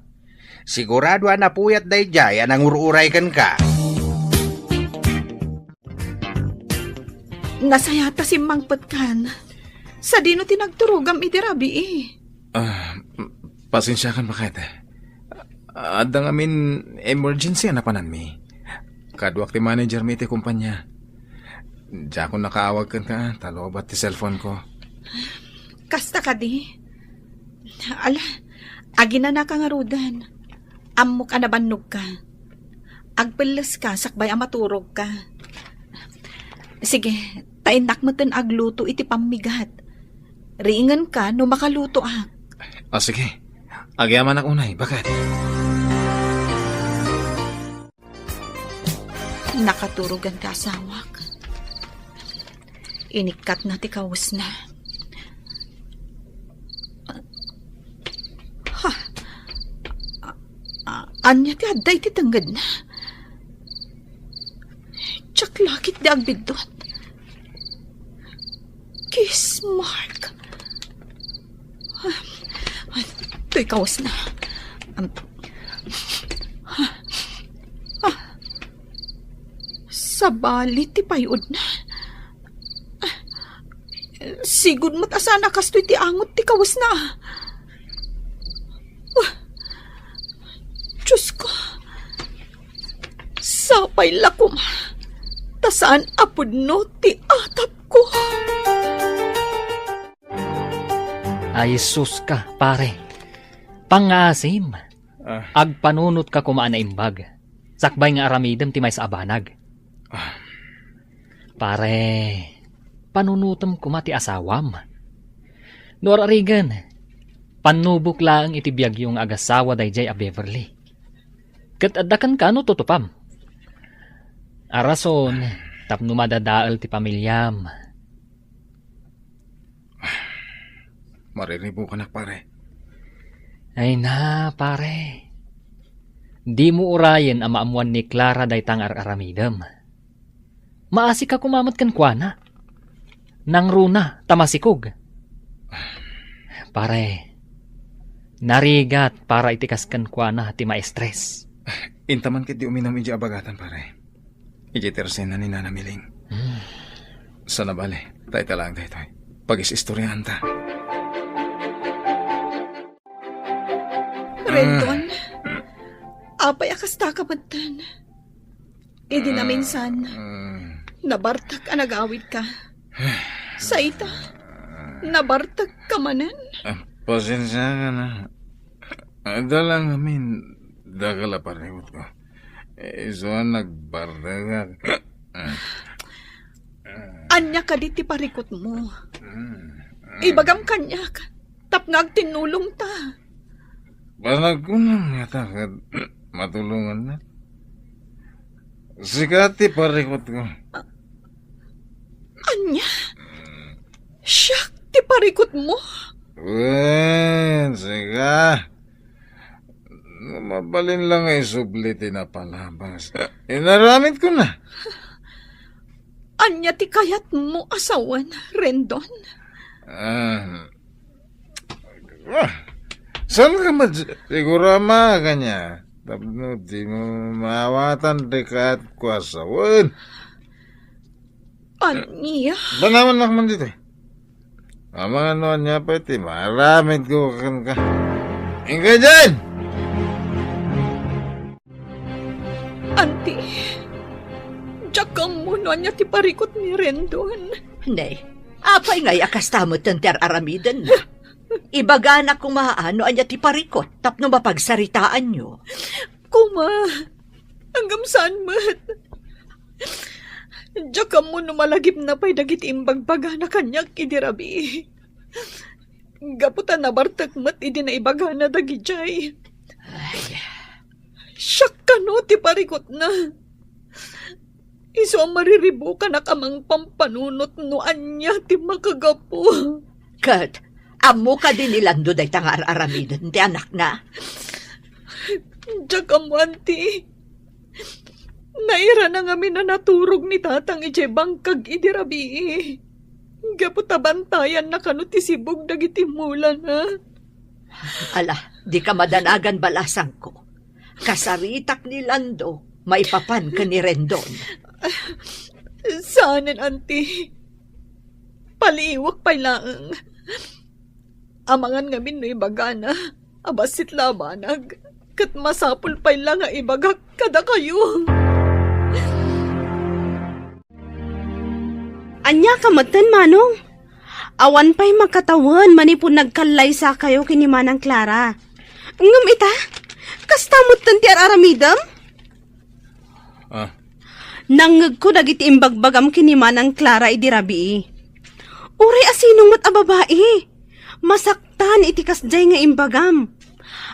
Sigurado a napuyat daydiay a nangur-uray kenka. Nasayat ta simmangpetkan. Sadino ti nagturogam iti rabii? Ah, pasensiakan, baket. Adda ngamin emergency a napananmi. Kaduak ti manager mi iti kumpanya. Diakon nakaawag kenka, ta lobat ti cellphone ko. Kasta kadi? Ala, aginanaka ngaruden. Ammok a nabannogka. Agpelleska sakbay a maturogka. Sige, ta innak metten agluto iti pammigat. Riingenka no makalutoak. Ah, sige. Agyamanak unay, baket. Nakaturogan ti asawak. Inikkatna ti kawesna. Ha? A-, a-, ania ti adda iti tengngedna? Diak la ketdi agbiddut. Kiss mark. Toy kawesna. Um, ah, ah. Sabali ti payudna. Sigud met a saan a kastoy ti angot ti kawesna. Ah, Diosko, sapay la koma ta saan a pudno ti atapko. Ay, sus ka, pare. Pangngaasim. Ah. Agpanunotka koma a naimbag. Sakbay nga aramidem ti maysa a banag. Ah. Pare, panunotem koma ti asawam. No ar-arigen, pannubok laeng iti biagyo nga agasawa daydiay a Beverly. Ket adda kenka no tutupam. A rason tapno madadael ti pamiliam. Mariribukanak, pare. Ay na, pare. Dimo urayen a maammuan ni Clara dayta nga ar-aramidem. Maasika koma met kenkuana. Nangruna ta masikog. Pare, narigat para iti kas kenkuana ti maestres. Intaman ketdi uminum idiay abagatan, pare. Idiay tersena ni Nana Miling. Hmm. Saan a bale, ta ita laeng daytoy. Pag-is-istoryaanta. Rendon, apay a kasta ka metten? Idi naminsan, nabartek a nagawidka. Sa ita, nabartek ka manen? Ah, pasensiakan a. Adda la ngamin dakkel a parikutko. Isu a nagbartekak. Ania kadi ti parikutmo? Ibagam kaniak tapno agtinnulongta. Panagkunam ngata ket matulongannak. Sika ti parikutko. Ania? Siak ti parikutmo? Wen, sika. No mabalin la nga isubli ti napalabas, inaramidkona. Ania ti kayatmo a sawen, Rendon? Ah, ah, saan ka mat-, siguro ama kanya? Tapno dimo maawatan ti kayatko a sawen. Ania? Panawannak man ditoy. Amangan no ania pay ti maaramidko kenka. Inka diay! Anti, diak ammo no ania ti parikut ni Rendon. Nay, apay ngay a kasta metten ti ar-aramiden? Ibagana koma no ania ti parikut tapno mapagsaritaanyo. Kuma, ngem saan met. Diak ammo no malagipna pay dagiti imbagbagana kaniak idi rabii. Gapu ta nabartek met idi naibagana dagidiay. Ay. Siak kano ti parikutna. Isu a mariribukanak a mangpampanunot no ania ti makagapu. Ket, ammo kadi ni Lando dayta nga ar-aramiden ti anakna? Diak ammo, anti. Nairana ngamin a naturog ni tatang idiay bangkag idi rabii. Gapu ta bantayanna kano ti sibug dagiti mulana. Ala, dika madanagan, balasangko. Kasaritak ni Lando maipapan ken ni Rendon. Saanen, anti. Paliiwek pay laeng. Amangan ngamin no ibagana a bassit la a banag, ket masapul pay la nga ibagak kadakayo. Ania ka metten, Manong? Awan pay makatawen manipud nagkallaysakayo ken ni Manang Clara. Ngem ita, kasta metten ti ar-aramidem? Ah. Nangngegko dagiti imbagbagam ken ni Manang Clara idi rabii. Uray a sinong met a babai, masaktan iti kasdiay nga imbagam.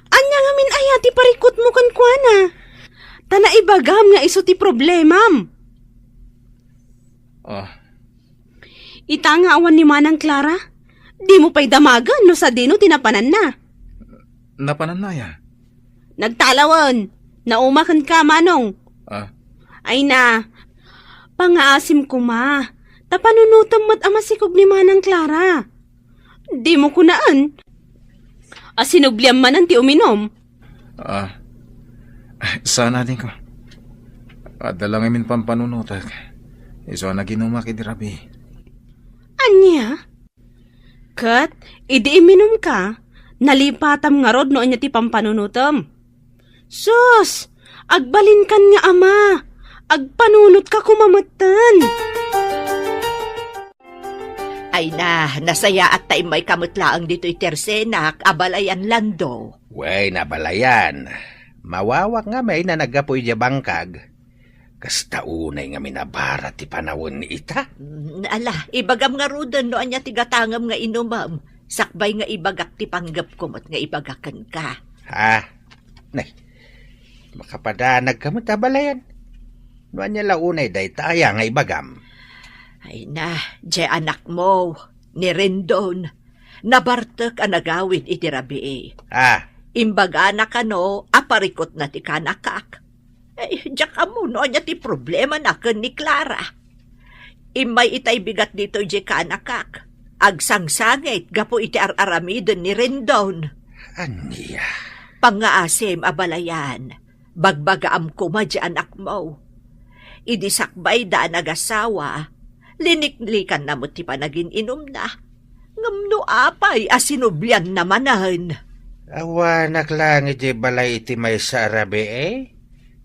Ania ngamin aya ti parikutmo kenkuana? Ta naibagam nga isu ti problemam. Ah. Ita nga awan ni Manang Clara, dimo pay damagen no sadino ti napananna. Napananna aya? Nagtalawen. Nauma kenka, Manong. Ah. Ay na, pangaasim koma, ta panunotem met a masikob ni Manang Clara. Dimo kunaen a sinubliam manen ti uminum. Ah, saan, adingko. Adda la ngamin pampanunotek. Isu a naginumak idi rabii. Ania? Ket idi iminumka, nalipatam ngarud no ania ti pampanunotem. Sus! Agbalinkan nga ama! Agpanunotka koma metten! Ay na, nasayaat ta immayka met laeng ditoy tersenak, abalayan Lando. Wen, abalayan. Mawawak ngamin a naggapu idiay bangkag. Kasta unay ngamin a bara ti panawen ita? Mm, ala, ibagam ngaruden no ania ti gatangem nga inumem, sakbay nga ibagak ti panggepko met nga ibaga kenka. Ha? Nay, makapadanagka met, abalayan. No ania la unay dayta aya nga ibagam? Ay na, diay anakmo, ni Rendon, nabartek a nagawid iti rabii. Ah. Imbagana kano a parikutna ti kanakak. Ay, diak ammo no ania ti problemana ken ni Clara. Immay itay bigat ditoy diay kanakak. Agsangsangit gapu iti ar-aramiden ni Rendon. Ania? Pangngaasim, abalayan. Bagbagaam koma diay anakmo. Idi sakbayda a nagasawa, liniklikanna met ti panagin-inumna. Ngem no apay a sinublianna manen? Awanak laeng idiay balay iti maysa a rabii,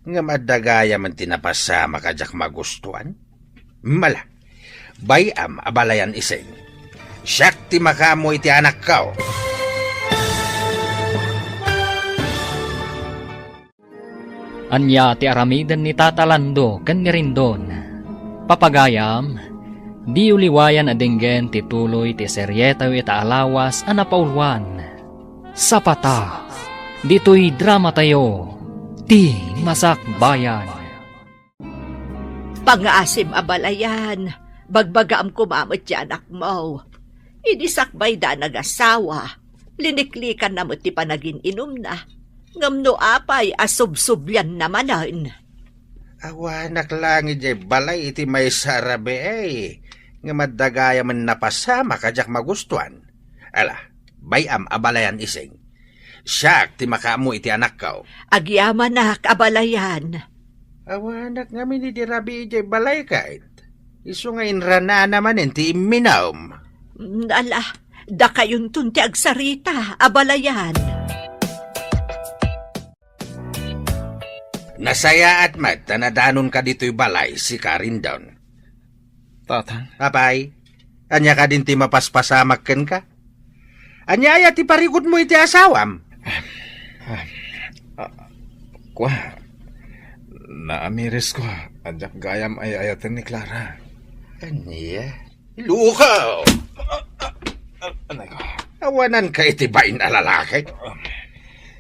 ngem adda gayamen ti napasamak a diak magustuan. Mala, bay-am, abalayan Ising. Siak ti makaammo iti anakko. Ania ti aramiden ni Tata Lando ken ni Rendon? Papagayam, diyo liwayan a denggen ti tuloy ti serietayo ita a lawas a napauluan. Sapata, ditoy dramatayo, Ti Masakbayan. Pangngaasim, abalayan, bagbagaam koma met ti anakmo. Idi sakbayda a nagasawa, liniklikanna met ti panagin-inumna. Ngem no apay a subsublianna manen? Awanak laeng idiay balay iti maysa a rabii, ngem adda gayamen napasamak a diak magustuan. Ala, bay-am, abalayan Ising. Siak ti makaammo iti anakko. Agyamanak, abalayan. Awanak ngamin idi rabii idiay balay ket. Isu nga inranana manen ti imminum. Mm, ala, dakayonton ti agsarita, abalayan. Nasayaat met ta nadanonka ditoy balay, sika, Rendon. Tatang. Apay, ania kadin ti mapaspasamak kenka? Ania aya ti parikutmo iti asawam? Ah, ah, kua, naamirisko a diak gayam ay-ayaten ni Clara. Ania? Luka! Anay ko. Awananka iti bain a lalaki.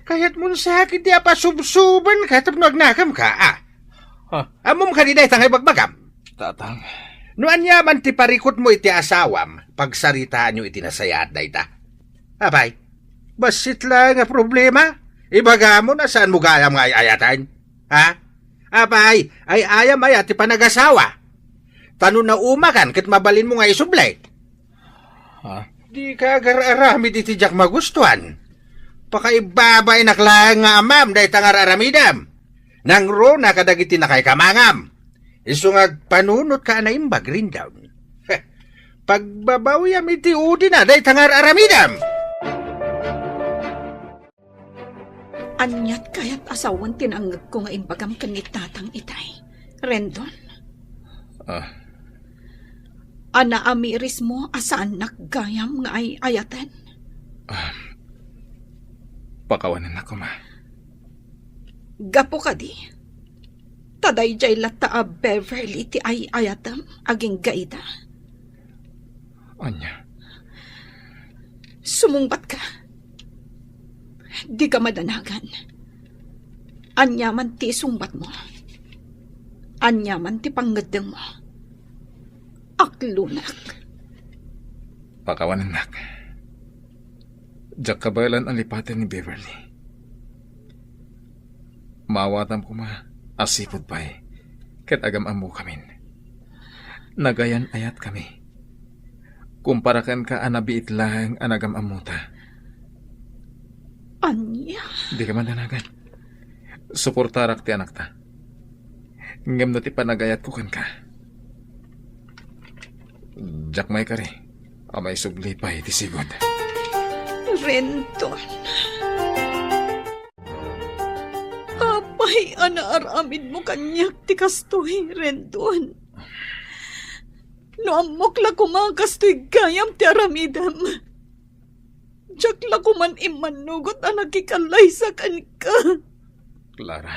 Kayatmon sakit ti apasubsubanka tapno agnakamka, a? Ha? Ammom kadi dayta nga ibagbagam? Tatang. No ania man ti parikutmo iti asawam, pagsaritaanyo iti nasayaat dayta. Apay, bassit laeng a problema. Ibagamon a saanmo gayam nga ay-ayaten. Ha? Apay, ay-ayam aya ti panagasawa? Ta no naumakan ket mabalinmo nga isubli. Ha? Dika agar-aramid iti diak magustuan. Pakaibabainak laeng nga amam dayta nga ar-aramidem. Nangruna kadagiti nakaikamangam. Isu nga agpanunotka a naimbag, Rendon. Heh, pagbabawiam iti udina dayta nga ar-aramidem. Aniat kayat a sawen ti nangngegko nga imbagam ken ni Tatang itay, Rendon? Ah. A naamirismo a saannak gayam nga ay-ayaten? Ah. Pakawanennak koma. Gapu kadi, ta daydiay latta a Beverly ti ay-ayatem agingga ida. Ania? Sumungbatka. Dika madanagan. Ania man ti isungbatmo, ania man ti pangngeddengmo, aklonak. Pakawanennak. Diak kabaelan a lipaten ni Beverly. Maawatam koma a sipud pay ket agam-ammokamin. Nagayan-ayatkami. Kumpara kenka a nabiit laeng a nagam-ammota. Ania? Dika madanagan. Suportarak ti anakta. Ngem no ti panagayatko kenka, diak maikari a maisubli pay ti sigud. Rendon. Apay a naaramidmo kaniak ti kastoy, Rendon? No ammok la koma a kastoy gayam ti aramidem, diak la koman immannugot a nakikallaysa kenka. Clara.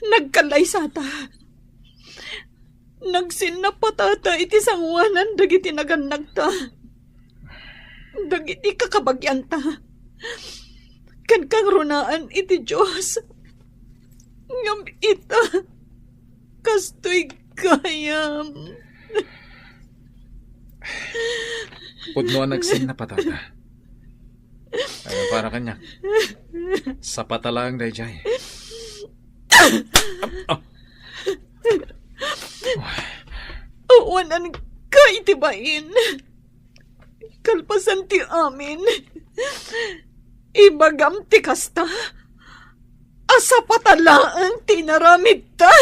Nagkallaysata. Nagsinnapatata iti sangoanan dagiti nagannagta, dagiti kakabagianta, ken kangrunaan iti Dios. Ngem ita, kastoy gayam. Pudno a nagsinnapatata. Ay, para kaniak. Sapata laeng daydiay. Ah. Awananka iti bain. Kalpasan ti amin, ibagam ti kasta a sapata laeng ti inaramidta.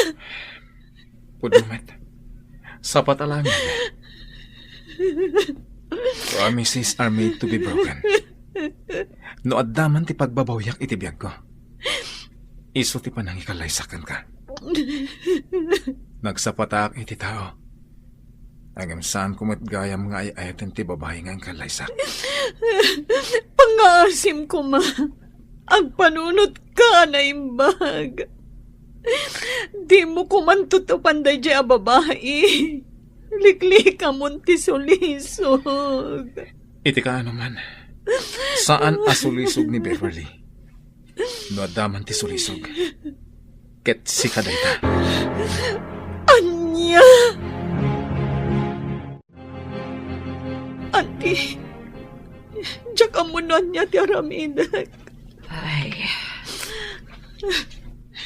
Pudno met. Sapata laeng. Promises are made to be broken. No adda man ti pagbabawiak iti biagko, isu ti panangikallaysak kenka. Nagsapatak iti tao. Ngem saanko met gayam nga ay-ayaten ti babai nga inkallaysak. Pangngaasim koma, agpanunotka a naimbag. Dimo koman tutupan daydiay a babai. Liklikamon ti sulisog. Iti kaano man, saan a sulisog ni Beverly. No adda man ti sulisog, ket sika dayta. Ania? Anti, diak ammo no ania ti aramidek. Ay.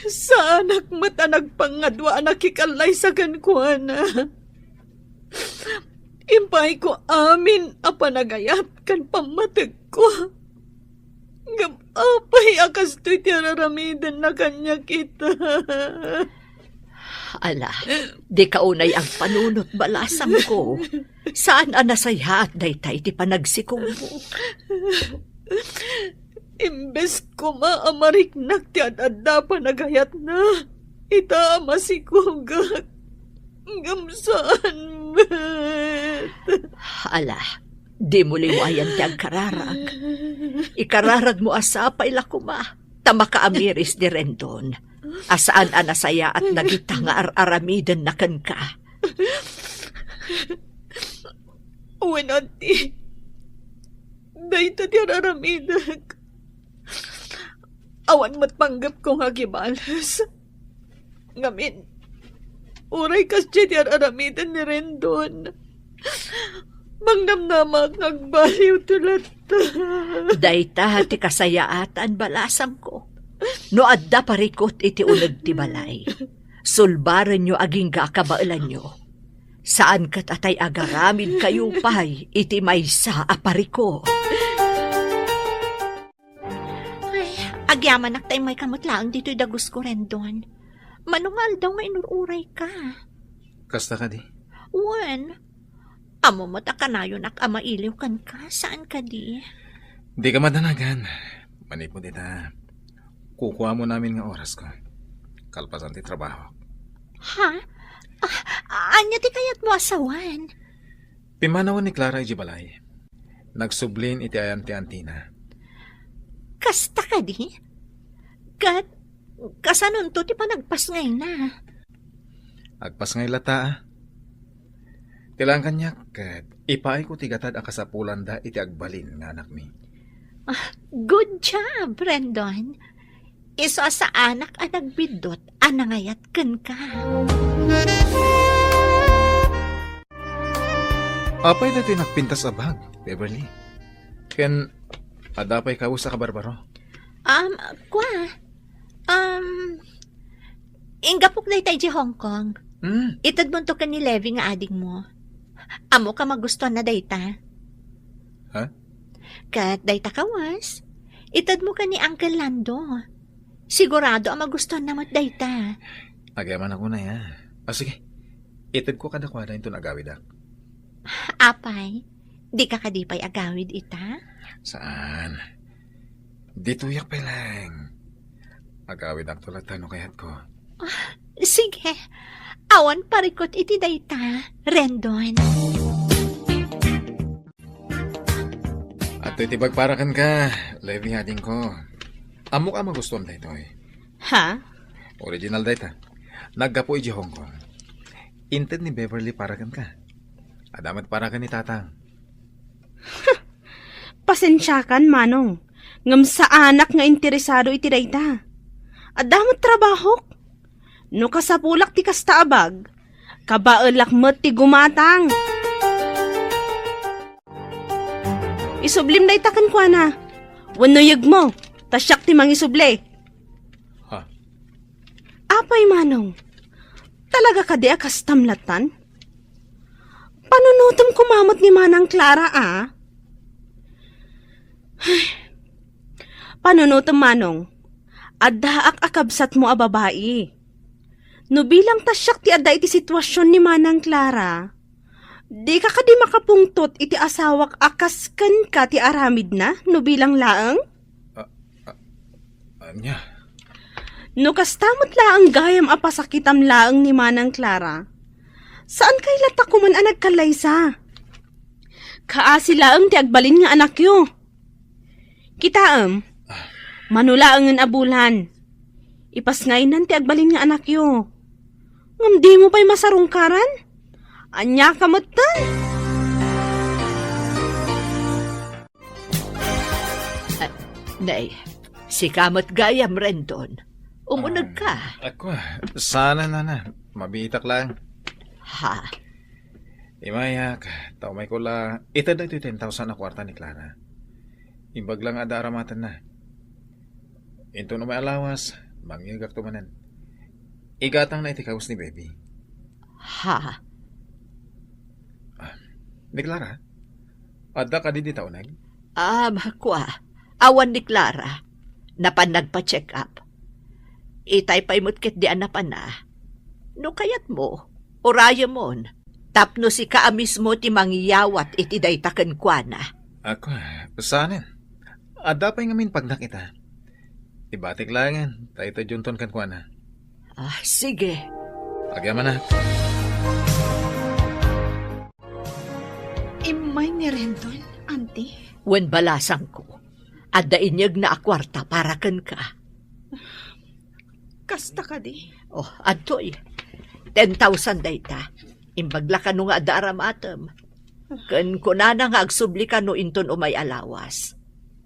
Saanak met a nagpangadua a nakikallaysa kenkuana. Impaayko amin a panagayat ken pammategko. Ngem apay a kastoy ti araramidenna kaniak ita? Ala, dika unay agpanunot, balasamko. Saan a nasayaat dayta iti panagsikogmo. Imbes koma a mariknak ti ad-adda a panagayatna, ita a masikogak, ngem saan met. Ala, Dimo liwayan ti agkararag. Ikararagmo a sapay la koma ta makaamiris ni Rendon a saan a nasayaat dagita nga ar-aramidenna kenka. Wen, Auntie. Dayta ti ar-aramidek. Awan met panggepko nga agibales. Ngamin, uray kasdiay ti ar-aramiden ni Rendon, mangnamnamaak nga agbaliwto latta. Dayta ti kasayaatan, balasangko. No adda parikut iti uneg ti balay, sulbarenyo agingga a kabaelanyo. Saan ket a tay agaramidkayo pay iti maysa a parikut. Ay, agyamanak ta immayka met laeng ditoy dagusko, Rendon. Mano nga aldaw nga inur-urayka? Kasta kadi? Wen, ammo met a kanayonak a mailiw kenka, saan kadi? Dika madanagan. Manipud ita, kukuamon amin nga orasko kalpasan ti trabaho. Ha? Ah, ania ti kayatmo a sawen? Pimmanawen ni Clara idiay balay. Nagsublin iti ayan ti antina. Kasta kadi? Ket kasanonto ti panagpasngayna? Agpasngay latta, a. Ti laeng kaniak ket ipaayko ti gatad a kasapulanda iti agbalin nga anakmi. Ah, good job, Rendon. Isu a saanak a nagbiddut a nangayat kenka. Apay datoy nagpintas a bag, Beverly? Ken adda pay kawes a kabarbaro? Um, kua. Um, inggapok dayta idiay Hong Kong. Hmm. Itedmonto ken ni Levi nga adingmo. Ammoka magustuanna dayta. Ha? Ket dayta kawes, itedmo ken ni Uncle Lando. Sigurado a magustuanna met dayta. Agyamanak unay, a. Ah, sige. Itedko kadakuada inton agawidak. Apay, dika kadi pay agawid ita? Saan? Ditoyak pay laeng. Agawidakto latta no kayatko. Ah, sige. Awan parikut iti dayta, Rendon. Adtoy ti bag para kenka, Levi, adingko. Ammok a magustuam daytoy. Ha? Original dayta. Naggapu idiay Hong Kong. Inted ni Beverly para kenka. Adda met para ken ni Tatang. Pasensiakan, Manong, ngem saanak nga interesado iti dayta. Adda met trabahok. No kasapulak ti kasta a bag, kabaelak met ti gumatang. Isublim dayta kenkuana. Wenno yegmo, ta siak ti mangisubli. Ha? Apay, Manong, talaga kadi a kastam lattan? Panunotem koma met ni Manang Clara, a? Ay, panunotem, Manong. Addaak a kabsatmo a babai. No bilang ta siak ti adda iti situasion ni Manang Clara, dika kadi makapungtot iti asawak a kas kenka ti aramidna no bilang laeng? A-, a-, ania? No kasta met laeng gayam a pasakitam laeng ni Manang Clara, saankay latta koman a nagkallaysa? Kaasi laeng ti agbalin nga anakyo. Kitaem, mano laengen a bulan, ipasngaynan ti agbalin nga anakyo. Ngem dimo pay masarungkaran? Aniaka metten? Ah, nay, sika met gayam, Rendon. Umunegka. Ah, ako, saan, nana. Mabiitak lang. Ha? Imayak, ta umayko la, ited daytoy ten thousand a kuarta ni Clara. Imbag lang adda aramatenna. Inton umay a lawas, mangngegakto manen. Igatangna iti kawes ni Baby. Ha? Ah, ni Clara? Adda kadi dita uneg? Ah, kua. Awan ni Clara. Napan nagpa-check up. Itay pay met ketdi a napana. No kayatmo, urayemon. Tapno sika a mismo ti mangyawat iti dayta kenkuana. Ako, saanen? Adda pay ngamin pagnak ita. Ibatik laengen, ta ita dionton kenkuana. Ah, sige. Agyamanak. Im- Umay ni Rendon, Auntie. Wen, balasangko. Adda inyegna a kuarta para kenka. Kasta kadi? Oh, adtoy. Ten thousand dayta. Imbag la kano nga adda aramatem. Ken kunana nga agsubli kano inton umay a lawas.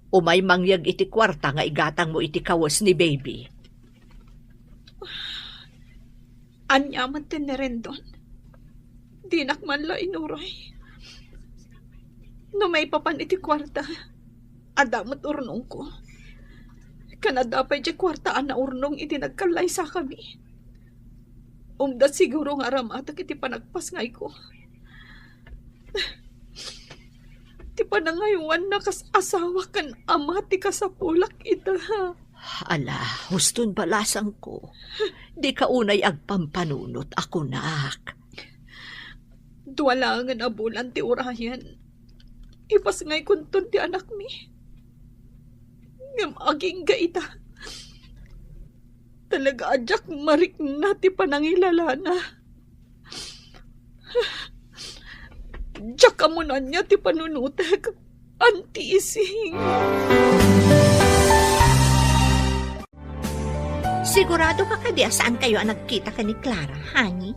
Umay mangyeg iti kuarta nga igatangmo iti kawes ni baby. Ania man ti ni Rendon? Dinak man la inuray. No maipapan iti kuarta, adda met urnongko. Ken adda pay diay kuarta a naurnong idi nagkallaysakami. Umda siguro nga aramatek iti panagpasngayko. Ti panangaywanna kas asawa ken ama ti kasapulak ita. Ala, huston balasangko. Dika unay agpampanunot a kunak. Dua laengen a bulan ti urayen. Ipasngaykonton ti anakmi. Ngem agingga ita. Talaga a diak marikna ti panangilalana. Diak ammo no ania ti panunotek, Auntie Ising. Sigurado ka kadi a saan kayo a nagkita ken ni Clara, honey?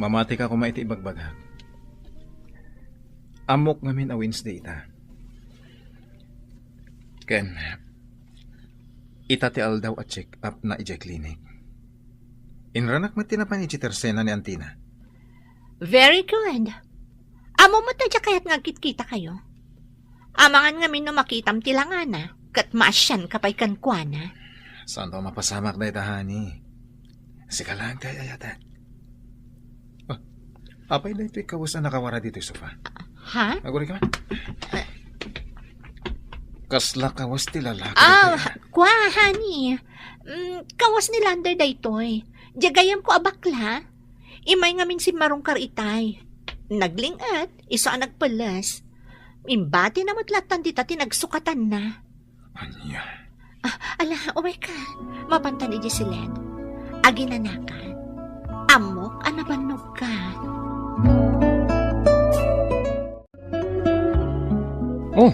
Mamati ka koma iti ibagbagak. Ammok ngamin a Wednesday ita. Ken, ita ti aldaw a check-up na idiay clinic. Inranak met ti napan idiay tersena ni Auntie na. Very good. Ammom met a diak kayat nga agkitkita kayo. Amangan ngamin no makitam ti langana, ket maasianka pay kenkuana. Saanto a mapasamak dayta, honey. Sika laeng ti ay-ayatek. Ah, apay daytoy kawes a nakawara ditoy sofa? Ha? Aguray ka man. Kasla kawes ti lalaki Ah, daytoy, ah. Kua, honey. Mm, kawes ni Lander daytoy. Diay gayyemko a bakla. Immay ngamin simmarungkar itay. Nagling-et, isu a nagpelles. Imbatina met lattan dita ti nagsukatanna. Ania? Ah, ala, umay ka. Mapantan idiay siled. Aginanakan. Ammok a nabannogka. Oh,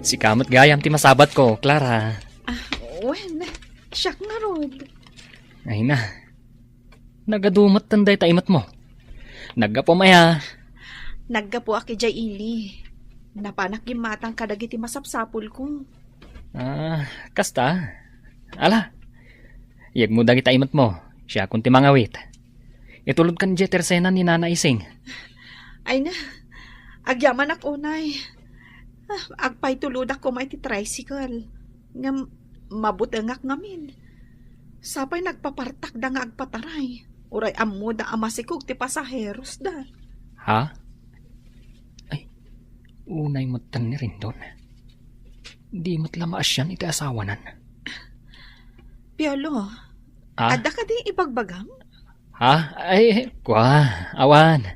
sika met gayam ti masabatko, Clara. Ah, wen, siak ngarud. Ay na. Nagadu metten dayta imetmo. Naggapuam aya? Naggapuak idiay ili. Napanak gimmatang kadagiti masapsapulko. Ah, kasta? Ala, yegmo dagita imetmo. Siakon ti mangawit. Itulodkan idiay tersena ni Nana Ising. Ay na, agyamanak unay. Ah, agpaitulodak koma iti tricycle. Ngem mabutengak ngamin. Sapay nagpapartakda nga agpataray. Uray ammoda a masikog ti pasaherosda. Ha? Ay, unay metten ni Rendon. Di met la maasian iti asawanan. Piolo, Ah? Adda kadi ibagbagam? Ha? Ay, kua, awan.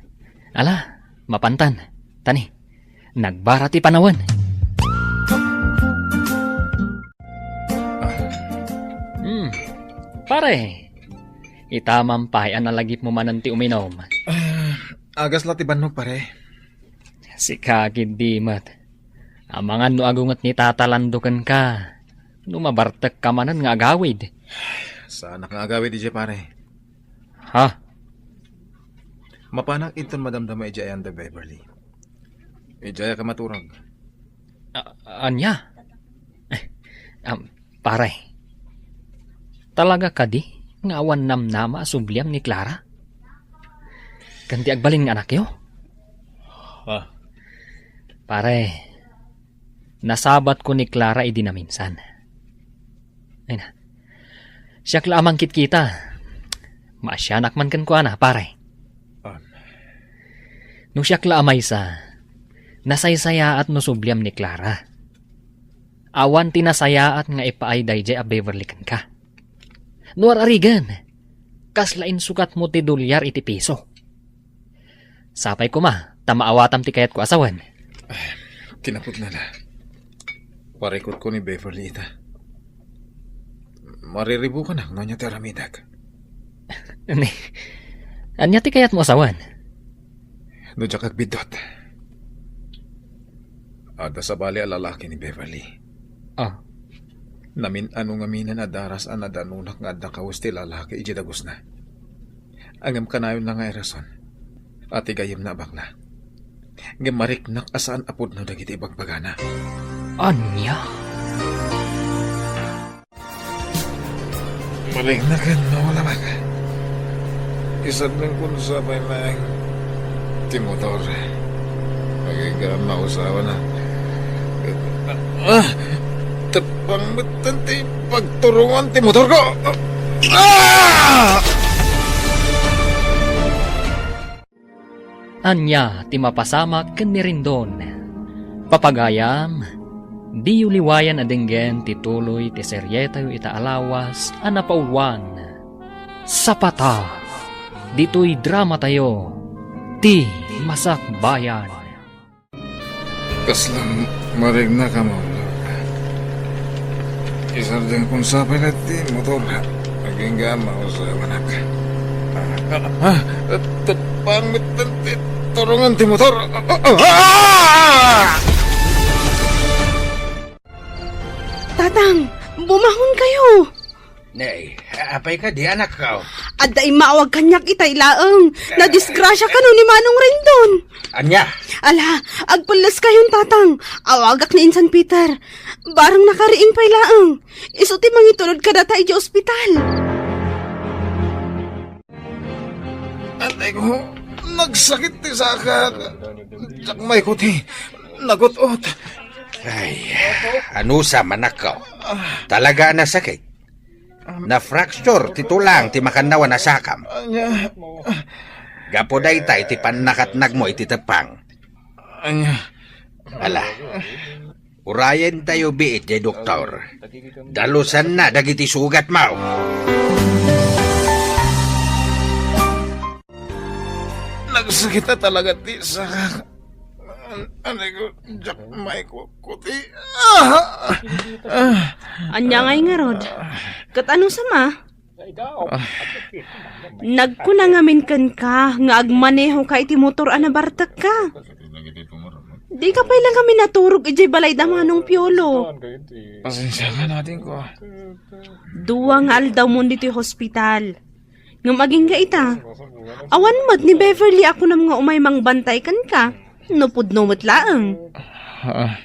Ala, mapantan. Tani, nagbara ti panawen. Hmm, pare, ita man pay a nalagipmo manen ti uminom. Ah, agas la ti bannog, pare. Sika ketdi met. Amangan no agunget ni Tata Lando kenka. No mabartekka manen nga agawid. Saanak nga agawid idiay, pare. Ha? Mapanak inton madamdama idiay ayan da Beverly. Idiay ka maturag. A-, ania? Eh, am, pare. Talaga kadi nga awan namnama a subliam ni Clara? Ken ti agbalin nga anakyo? Ah. Pare, nasabatko ni Clara idi naminsan. Ay na. Siak la a mangkitkita. Maasianak man kenkuana, pare. Ah. No siak la a maysa, nasaysayaat no subliam ni Clara. Awan ti nasayaat nga ipaay daydiay a Beverly kenka. No ar-arigen, kasla insukatmo ti dolyar iti piso. Sapay koma ta maawatam ti kayatko a sawen. Kinapudnana. Parikutko ni Beverly ita. Mariribukanak no ania ti aramidek. Ni, ania ti kayatmo a sawen? No diak agbiddut, Adda sabali a lalaki ni Beverly. Ah. Namin-ano ngaminen a daras a nadanonak nga adda kawes ti lalaki idiay dagusna. Ngem kanayon la nga irason a ti gayyemna a bakla. Ngem mariknak a saan a pudno dagiti ibagbagana. Ania? Mariknak ken no, labak. Isardengkon sa pay laeng ti motor. Agingga a mausawan. Ah! Teppang metten ti pagturongan ti motor ko! Ah! Ania ti mapasamak ken ni Rendon? Papagayam, diyo liwayan a denggen ti tuloy ti serietayo ita a lawas a napauluan. Sapata, ditoy dramatayo, Ti Masakbayan. Kasla mariknak a maulog. Isardengkon sa pay laeng ti motor. Agingga a mausawanak. Ah, ah, teppang metten ti turongan ti motor. Ah, ah, ah! Tatang, bumangon kayo! Nay, apay kadi, anakko? Adda immawag kaniak itay laeng. Nadisgrasya kano ni Manong Rendon. Ania? Ala, agpelles kayon, Tatang. Awagak ni Insan Peter. Bareng nakariing pay laeng. Isu ti mangitulod kadata idiay ospital. Atay ko, nagsakit ti sakak. Diak maikut ti nagut-ot. Ay, anusam, anakko? Talaga a nasakit? Na-fracture ti tulang ti makannawan a sakam. Ania? Gapu dayta iti pannakatnagmo iti teppang. Ania? Ala, urayentayo biit diay doktor. Dalusanna dagiti sugatmo. Nagsakit a talaga ti sakak. An-, anay ko, diak maikut ti. Ah! Ah! Ania ngay ngarud? Ket anusam a? Ah. Nagkuna ngamin kenka nga agmanehoka iti motor a nabartekka. Dika pay la ngamin naturog idiay balay da Manong Piolo. Pasensiakan, adingko. Dua nga aldawmon ditoy hospital. Ngem agingga ita, awan met ni Beverly a kunam nga umay mangbantay kenka, no pudno met laeng. Ah.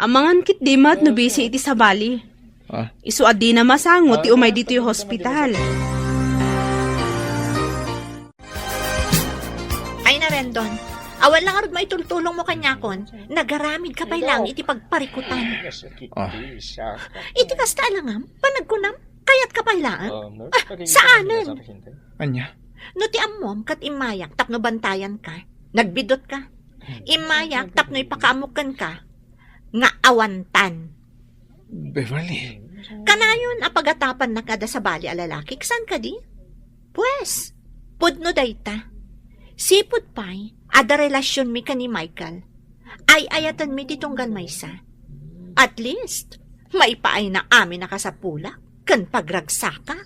Amangan ketdi met no bisi iti sabali. Ah. Isu a dina masango ti umay ditoy hospital. Ay, na, Rendon, awan la ngarud maitultulongmo kaniakon. Nagaramidka pay laeng iti pagparikutan. Ah. Iti kasta a langam, panagkunam, kayatka pay laeng? Ah, saanen. Ania? No ti ammom ket immayak tapno bantayanka, nagbidutka. Immayak tapno ipakaammok kenka nga awantan. Beverly. Kanayon a pagatapannak nga adda sabali a lalaki, saan kadi? Pues, pudno dayta. Sipud pay, adda relasionmi ken ni Michael. Ay-ayatenmi ti tunggal maysa. At least, maipaayna amin a kasapulak ken pagragsakak.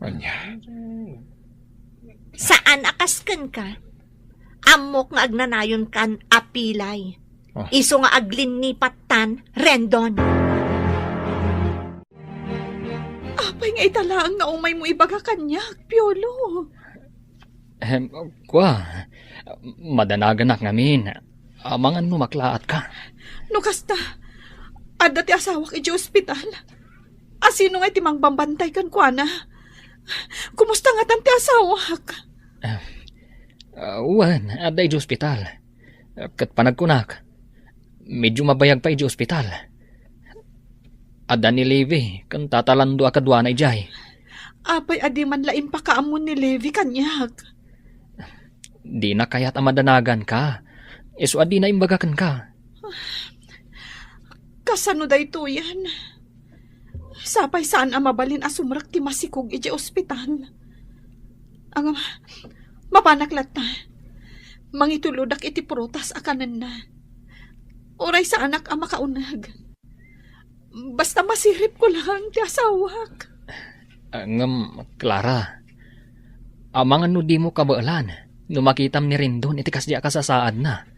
Ania? Saan a kas kenka. Ammok nga agnanayonkan a pilay. Ah. Isu nga aglinnipat tan, Rendon. Apay nga ita laeng nga umaymo ibaga kaniak, Piolo? Em, kua, madanaganak ngamin. Amangan no maklaatka. No kasta, adda ti asawak idiay ospital. Asino ngay ti mangbambantay kenkuana? Kumusta ngatan ti asawak? Ah, ah, wen, adda idiay ospital. Ket panagkunak, medio mabayag pay idiay ospital. Adda ni Levi ken Tata Lando a kaduana idiay. Apay a di man la impakaammo ni Levi kaniak? Dina kayat a madanaganka. Isu a dina imbaga kenka. Kasano daytoyen? Sapay saan a mabalin a sumrek ti masikog idiay ospital. Ngem, mapanak latta. Mangitulodak iti prutas a kanenna. Uray saanak a makauneg. Basta masiripko laeng ti asawak. Ah, ngem, Clara, amangan no dimo kabaelan no makitam ni Rendon iti kasdi a kasasaadna.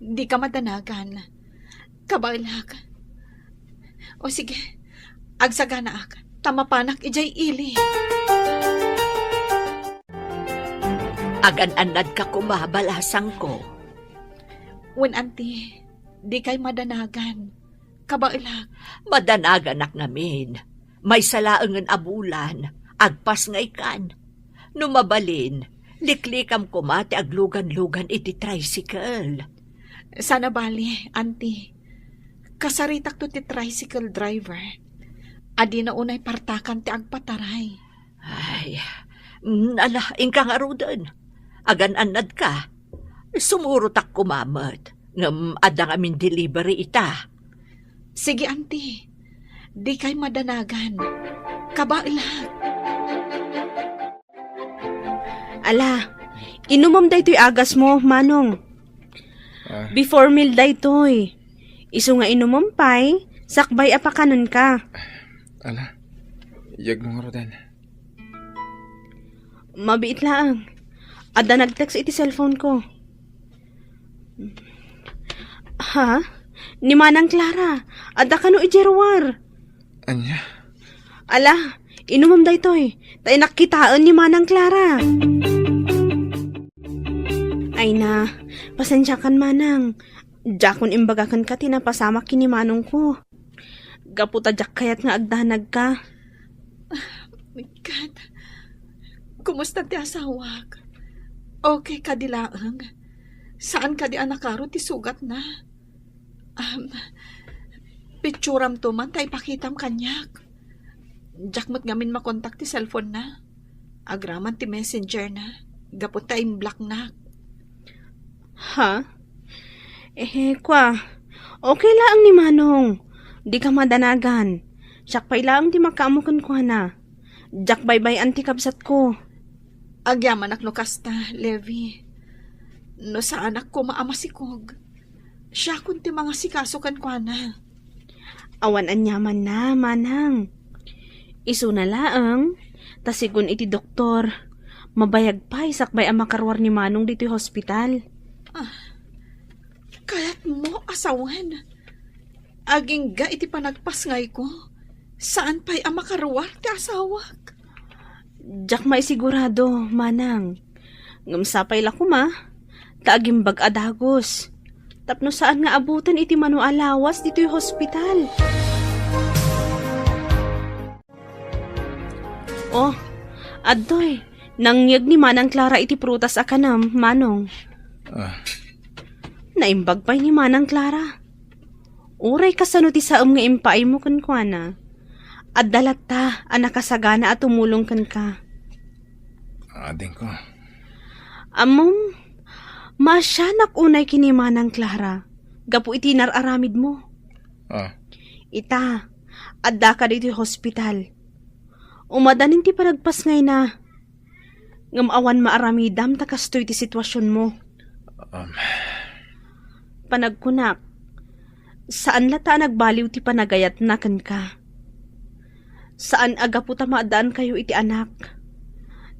Dika madanagan. Kabaelak. O sige, agsaganaak, ta mapanak idiay ili. Agan-annadka koma, balasangko. Wen, Auntie, dikay madanagan. Kabaelak. Madanaganak ngamin. Maysa laengen a bulan, agpasngaykan. No mabalin, liklikam koma ti aglugan-lugan iti tricycle. Saan a bali, Auntie. Kasaritakto ti tricycle driver. Adina unay partakan ti agpataray. Ay, mm, ala, inka ngaruden. Agan-annadka. Sumurotak koma met, ngem adda ngamin delivery ita. Sige, Auntie. Dikay madanagan. Kabaelak. Ala, inumem daytoy agasmo, Manong. Ah. Before meal daytoy. Isu nga inumem pay, sakbay a pakanenka. Ala, yegmo ngaruden. Mabiit laeng. Adda nag-text iti cellphone ko. Ha? Ni Manang Clara, adda kano idiay ruar? Ania? Ala, inumem daytoy. Ta innak kitaen ni Manang Clara. Ay na, pasensiakan, Manang. Diakon imbaga kenka ti napasamak ken ni manongko. Gapu ta diak kayat nga agdanagka. Ket, kumusta ti asawak? Okay kadi laeng? Saan kadi a nakaro ti sugatna? Um, picturamto man ta ipakitam kaniak. Diak met ngamin makontak ti cellphone na. Agraman ti messenger na. Gapu ta imblocknak. Ha? Eh, kwa. Okay laeng ni Manong. Dika madanagan. Siak pay laeng ti makaammo kenkuana. Diak baybay-an ti kabsatko. Agyamanak no kasta, Levi. No saanak koma a masikog, siakon ti mangasikaso kenkuana. Awan aniamanna, Manang. Isuna laeng, ta sigun iti doktor, mabayag pay sakbay a makaruar ni Manong ditoy hospital. Ah, kayatmo a sawen? Agingga iti panagpasngayko, saan pay a makaruar ti asawak. Diak maisigurado, Manang. Ngem sapay la koma, ta agimbag a dagus. Tapno saan nga abuten iti mano a lawas ditoy hospital. Oh, adtoy, nangyeg ni Manang Clara iti prutas a kanem, Manong. Ah. Naimbag pay ni Manang Clara. Uray kasano ti saem nga impaaymo kenkuana, adda latta a nakasagana a tumulong kenka. Adingko. Ammom, maasianak unay ken ni Manang Clara gapu iti nar-aramidmo. Ah. Ita, addaka ditoy hospital. Umadanin ti panagpasngayna. Ngem awan maaramidam ta kastoy ti situasionmo. Um. Panagkunak, saan latta a nagbaliw ti panagayatna kenka. Saan a gapu ta maaddaankayo iti anak.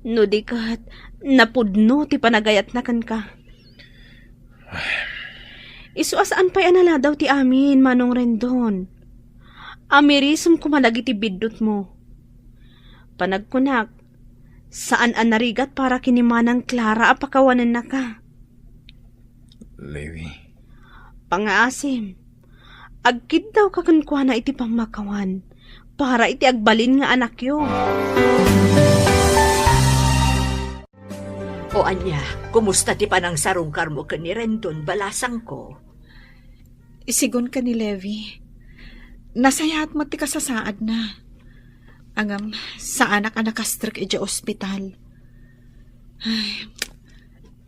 No di ket, napudno ti panagayatna kenka. Isu a saan pay a naladaw ti amin, Manong Rendon. Amirisem koma dagiti biddutmo. Panagkunak, saan a narigat para ken ni Manang Clara a pakawanennaka. Levi. Pangaasim, agkiddawka kenkuana iti pammakawan para iti agbalin nga anakyo. O ania, kumusta ti panangsarungkarmo ken ni Rendon, balasangko? Sigun ken ni Levi, nasayaat met ti kasasaadna. Ngem, saanak a nakastrek idiay ospital. Ay,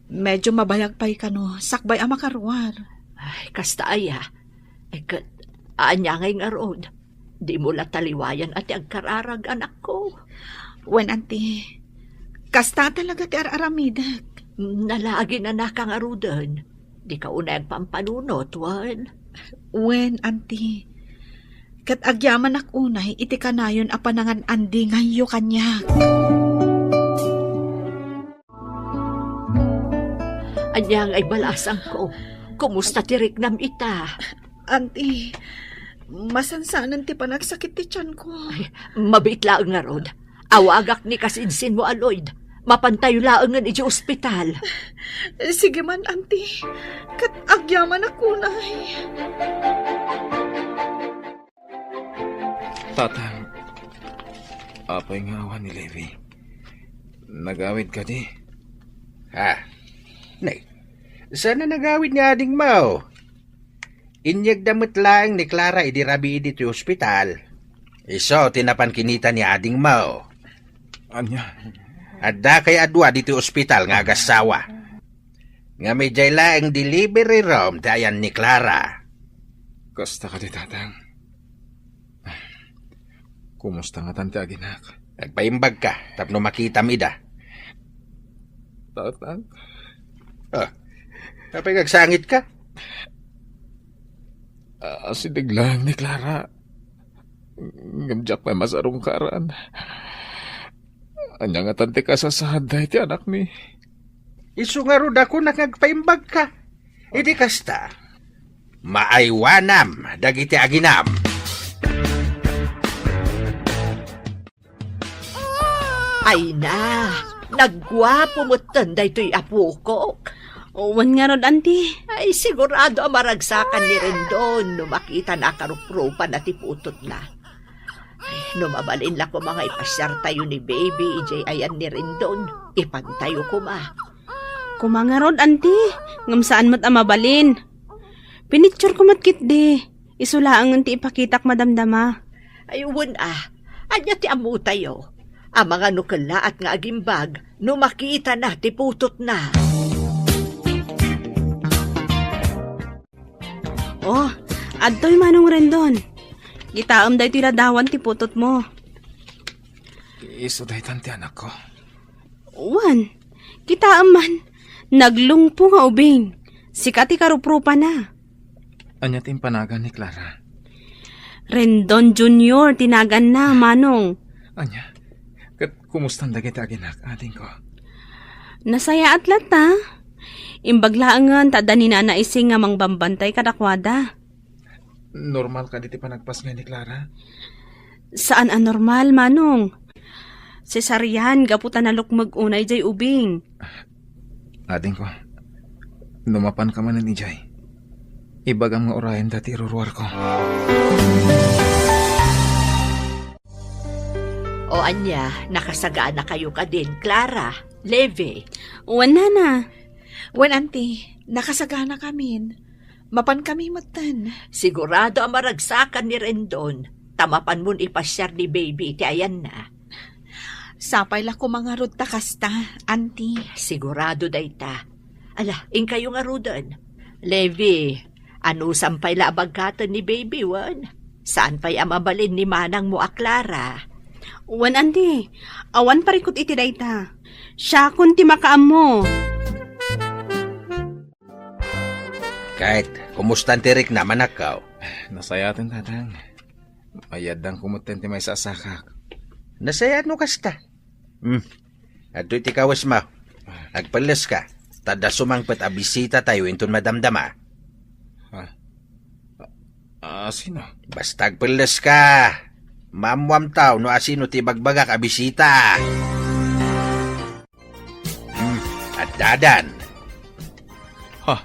medyo mabayag pay kano, sakbay a makaruar. Ay, kasta aya. Ay, ket, ania ngay ngarud? Dimo la taliwayan a ti agkararag, anakko. Wen, anti, kasta talaga ti ar-aramidek. Nalaginan a ka ngaruden. Dika unay agpampanunot, wen? Wen, anti. Ket agyamanak unay iti kanayon a panangan-andingayyo kaniak. Ania ngay balasangko? Kumusta ti riknam ita? Auntie, masansanen ti panagsakit ti tianko. Ay, mabiit laeng ngarud. Awagak ni kasinsinmo a Lloyd. Mapantayo laengen idiay ospital. Sige man, Auntie. Ket agyamanak unay. Tatang, apay nga awan ni Levi? Nagawid kadi? Ha? Nay, saan a nagawid ni adingmo? Inyegda met laeng ni Clara idi rabii ditoy ospital. Isu ti napan kinita ni adingmo. Ania? Addakay a dua ditoy ospital nga agassawa. Ngem idiay laeng delivery room ti ayan ni Clara. Kasta kadi, Tatang. Kumusta ngatan ti aginak? Agpaimbagka tapno makitam ida. Tatang? Ah, apay nga agsangitka? Asideg laeng ni Clara. Ngem diak pay masarungkaran. Ania ngatan ti kasasaadda iti anakmi? Isu ngarud a kunak nga agpaimbagka. Idi kasta, maaywanam dagiti aginam. Ay na, nagguapo metten daytoy apokok. Wen ngarud, Auntie. Ay, sigurado a maragsakan ni Rendon no makitana a karuprupanna ti putotna. Ay, no mabalin la koma nga ipasiartayo ni Baby idiay ayan ni Rendon, ipantayo koma. Koma ngarud, Auntie, ngem saan met a mabalin. Pinictureko met ketdi. Isu laengen ti ipakitak madamdama. Ay, wen a. Ania ti ammotayo? Amangan no kellaat nga agimbag no makitana ti putotna. Oh, adtoy Manong Rendon. Kitaem daytoy ladawan ti putotmo. Isu daytan ti anakko. Wen, kitaem man, naglungpo nga ubing. Sika ti karuprupana. Ania ti impanagan ni Clara? Rendon Junior ti naganna, Manong. Ania? Ket kumustan dagiti aginak, adingko? Nasayaat latta. Imbag laengen ta adda ni Nana Ising nga mangbambantay kadakuada. Normal kadi ti panagpasngay ni Clara? Saan a normal, Manong. Cesarean gapu ta nalukmeg unay jay ubing. Adingko, no mapanka manen idiay, ibagam nga urayenda ti iruruarko. O ania, nakasaganakayo kadin, Clara, Levi? Wen, Nana. Wen, Auntie, nakasaganakamin. Mapankami metten. Sigurado a maragsakan ni Rendon, ta mapanmon ipasiar ni Baby iti ayanna. Sapay la koma ngarud ta kasta, Auntie. Sigurado dayta. Ala, inkayo ngaruden. Levi, anusam pay la a bagkaten ni Baby, wen? Saan pay a mabalin ni manangmo a Clara? Wen, Auntie, awan parikut iti dayta. Siakon ti makaammo. Ket, kumustan ti riknam, anakko? Nasayaaten, Tatang. Mayaddan ko metten ti maysa a sakak. Nasayaat no kasta. Hmm. Adtoy ti kawesmo. Agpelleska, ta adda sumangpet a bisitatayo inton madamdama. Ha? A, a, sino? Basta agpelleska. Maammuamtaw no asino ti ibagbagak a bisita. Hmm, addadan. Ha?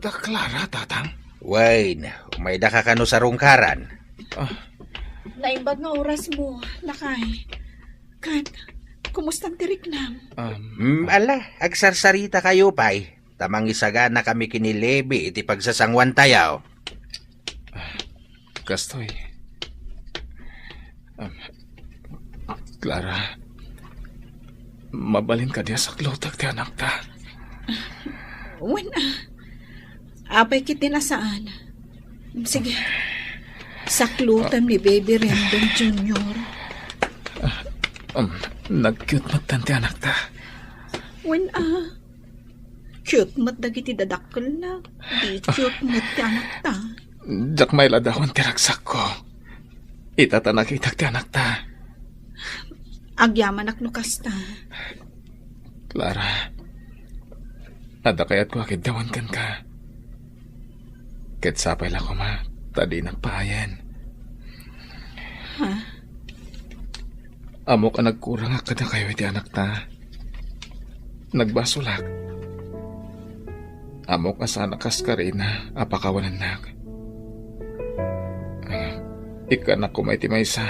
Da Clara, Tatang? Wen, umaydaka kano sarungkaran? Ah. Naimbag nga orasmo, lakay. Ket, kumustan ti riknam? Um, Hmm, ala, agsarsaritakayo pay, ta mangisaganakami ken ni Levi iti pagsasanguantayo. Kastoy. Um, Clara, mabalin kadi a saklutek ti anakta? Wen a. Apay ketdi a saan? Sige. Saklutem ni Baby Rendon Junior. Um, nag-cute met ti anakta. Wen a. Cute met dagiti dadakkelna. Di cute met ti anakta. Diak mailadawan ti ragsakko. Ita ta nakitak ti anakta. Agyamanak no kasta. Clara, Adda kayatko a kiddawan kenka. Ket sapay la koma ta dinak paayen. Ha? Ammok a nagkurangak kadakayo iti anakta. Nagbasolak. Ammok a saan a kaskarina a pakawanennak. Ikkannak koma iti maysa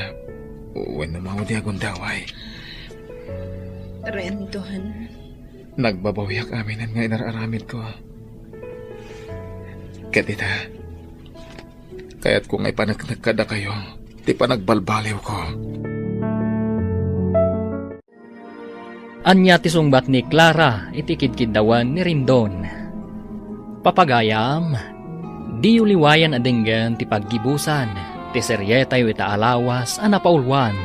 wenno maudi a gundaway. Rendon. Nagbabawiak aminen nga inar-aramidko. Ket ita, kayatko nga ipaneknek kadakayo ti panagbalbaliwko. Ania ti sungbat ni Clara iti kidkiddawan ni Rendon? Papagayam, diyo liwayan a denggen ti paggibusan ti serietayo ita a lawas a napauluan,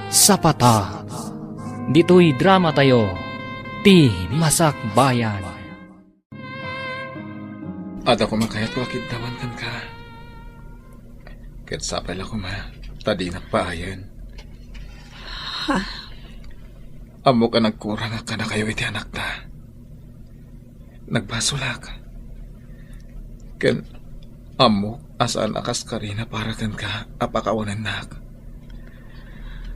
Sapata. Ditoy dramatayo, Ti Masakbayan. Adda koma kayatko a kiddawan kenka. Ket sapay la koma ta dinak paayen. Ha? Ammok a nagkurangak kadakayo iti anakta. Nagbasolak. Ken ammok a saan a kaskarina para kenka a pakawanennak.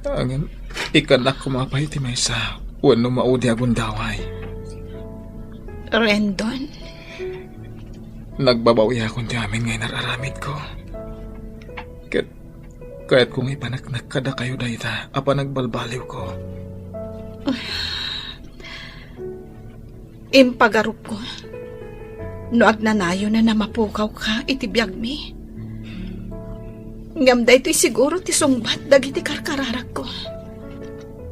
Ngem ikkannak koma pay ti maysa wenno maudi a gundaway. Rendon. Nagbabawiakon ti amin nga inar-aramidko. Ket kayatko nga ipaneknek kadakayo dayta a panagbalbaliwko. Impagarupko no agnanayon a mapukawka iti biagmi. Ngem daytoy siguro ti sungbat dagiti karkararagko.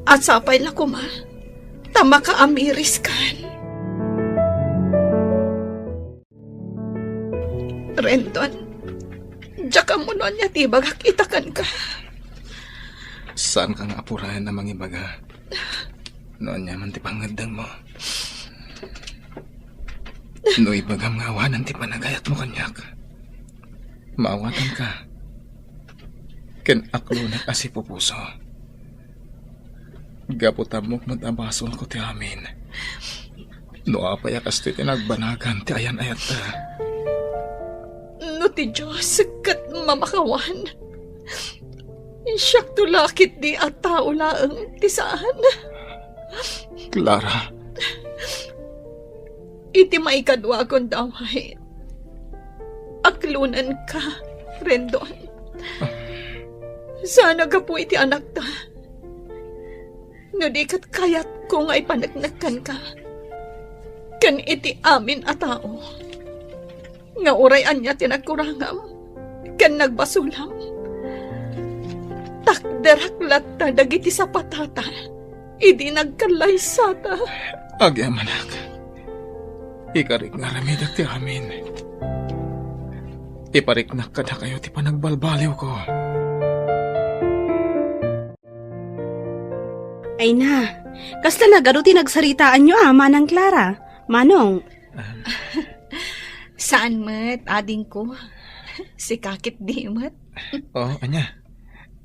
A sapay la koma ta makaamiriskan. Rendon, diak ammo no ania ti ibagak ita kenka. Saanka nga apurayen a mangibaga no ania man ti pangngeddengmo. No ibagam nga awanen ti panagayatmo kaniak, maawatanka ken aklonek a sipupuso. Gapu ta ammok met a basolko ti amin. No apay a kastoy ti nagbanagan ti ayan-ayatta. No ti Dios ket mamakawan, siakto la ketdi a tao laeng ti saan. Clara. Iti maikadua a gundaway, aklonenka, Rendon. Saan a gapu iti anakta. No di ket kayatko nga ipaneknek kenka ken iti amin a tao nga uray ania ti nagkurangam ken nagbasolam, takderak latta dagiti sapatata idi nagkallaysata. Agyamanak, ikarik nga aramidek ti amin. Ipariknak kadakayo ti panagbalbaliwko. Ay na, kasla nagadu ti nagsaritaanyo a, Manang Clara, Manong? Ah. Saan met, adingko. Sika ketdi met. Oh, ania?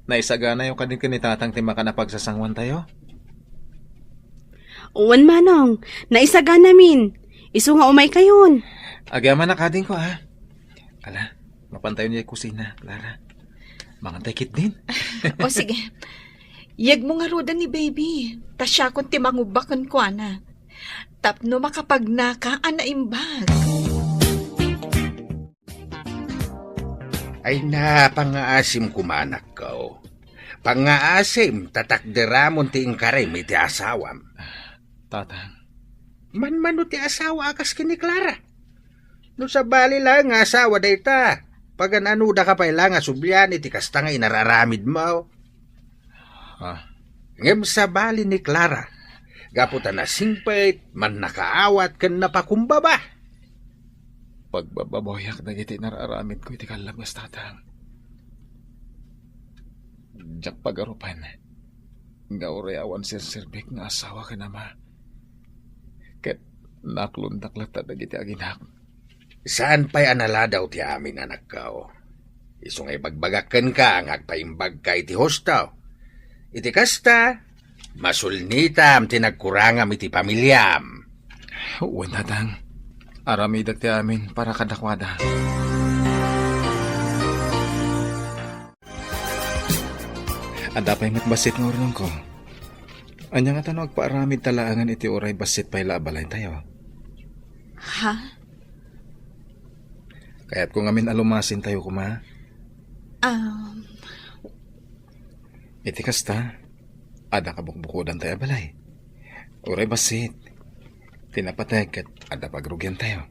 Naisaganayo kadin ken ni Tatang ti makan a pagsasanguantayo? Wen, Manong. Naisaganamin. Isu nga umaykayon. Agyamanak, adingko, a. Ala, mapantayon idiay kusina, Clara. Mangantay ketdin. O, sige. Yegmo ngaruden ni baby. Ta siakon ti mangubbak kenkuana. Tapno makapagnaka a naimbag. Ay na, pangngaasim koma, anakko. Pangngaasim, ta takderamon ti inkarim iti asawam. Tatang. Manmano ti asawa a kas ken ni Clara? No sabali laeng nga asawa dayta, pagan-anodaka pay la nga sublian iti kasta nga inar-aramidmo? Ah. Ngem sabali ni Clara, gapu ta nasingpet, mannakaawat, ken napakumbaba. Pagbababawiak dagiti inar-aramidko iti kallabas, Tatang. Diak pagarupan nga uray awan serserbik nga asawa ken ama. Ket naklondak latta dagiti aginak. Saan pay a naladaw ti amin, anakko. Isu nga ibagbagak kenka nga agpaimbagka iti husto. Iti kasta, masulnitam ti nagkurangam iti pamiliam. Wen, Tatang. Aramidek ti amin para kadakuada. Adda pay met bassit nga urnongko. Ania ngata no agpaaramidta laengen iti uray bassit pay la a balaytayo? Ha? Kayatko ngamin a lumasintayo koma. Um. Iti kasta, adda kabukbukodantayo a balay. Uray bassit, ti napateg ket adda pagrugiantayo.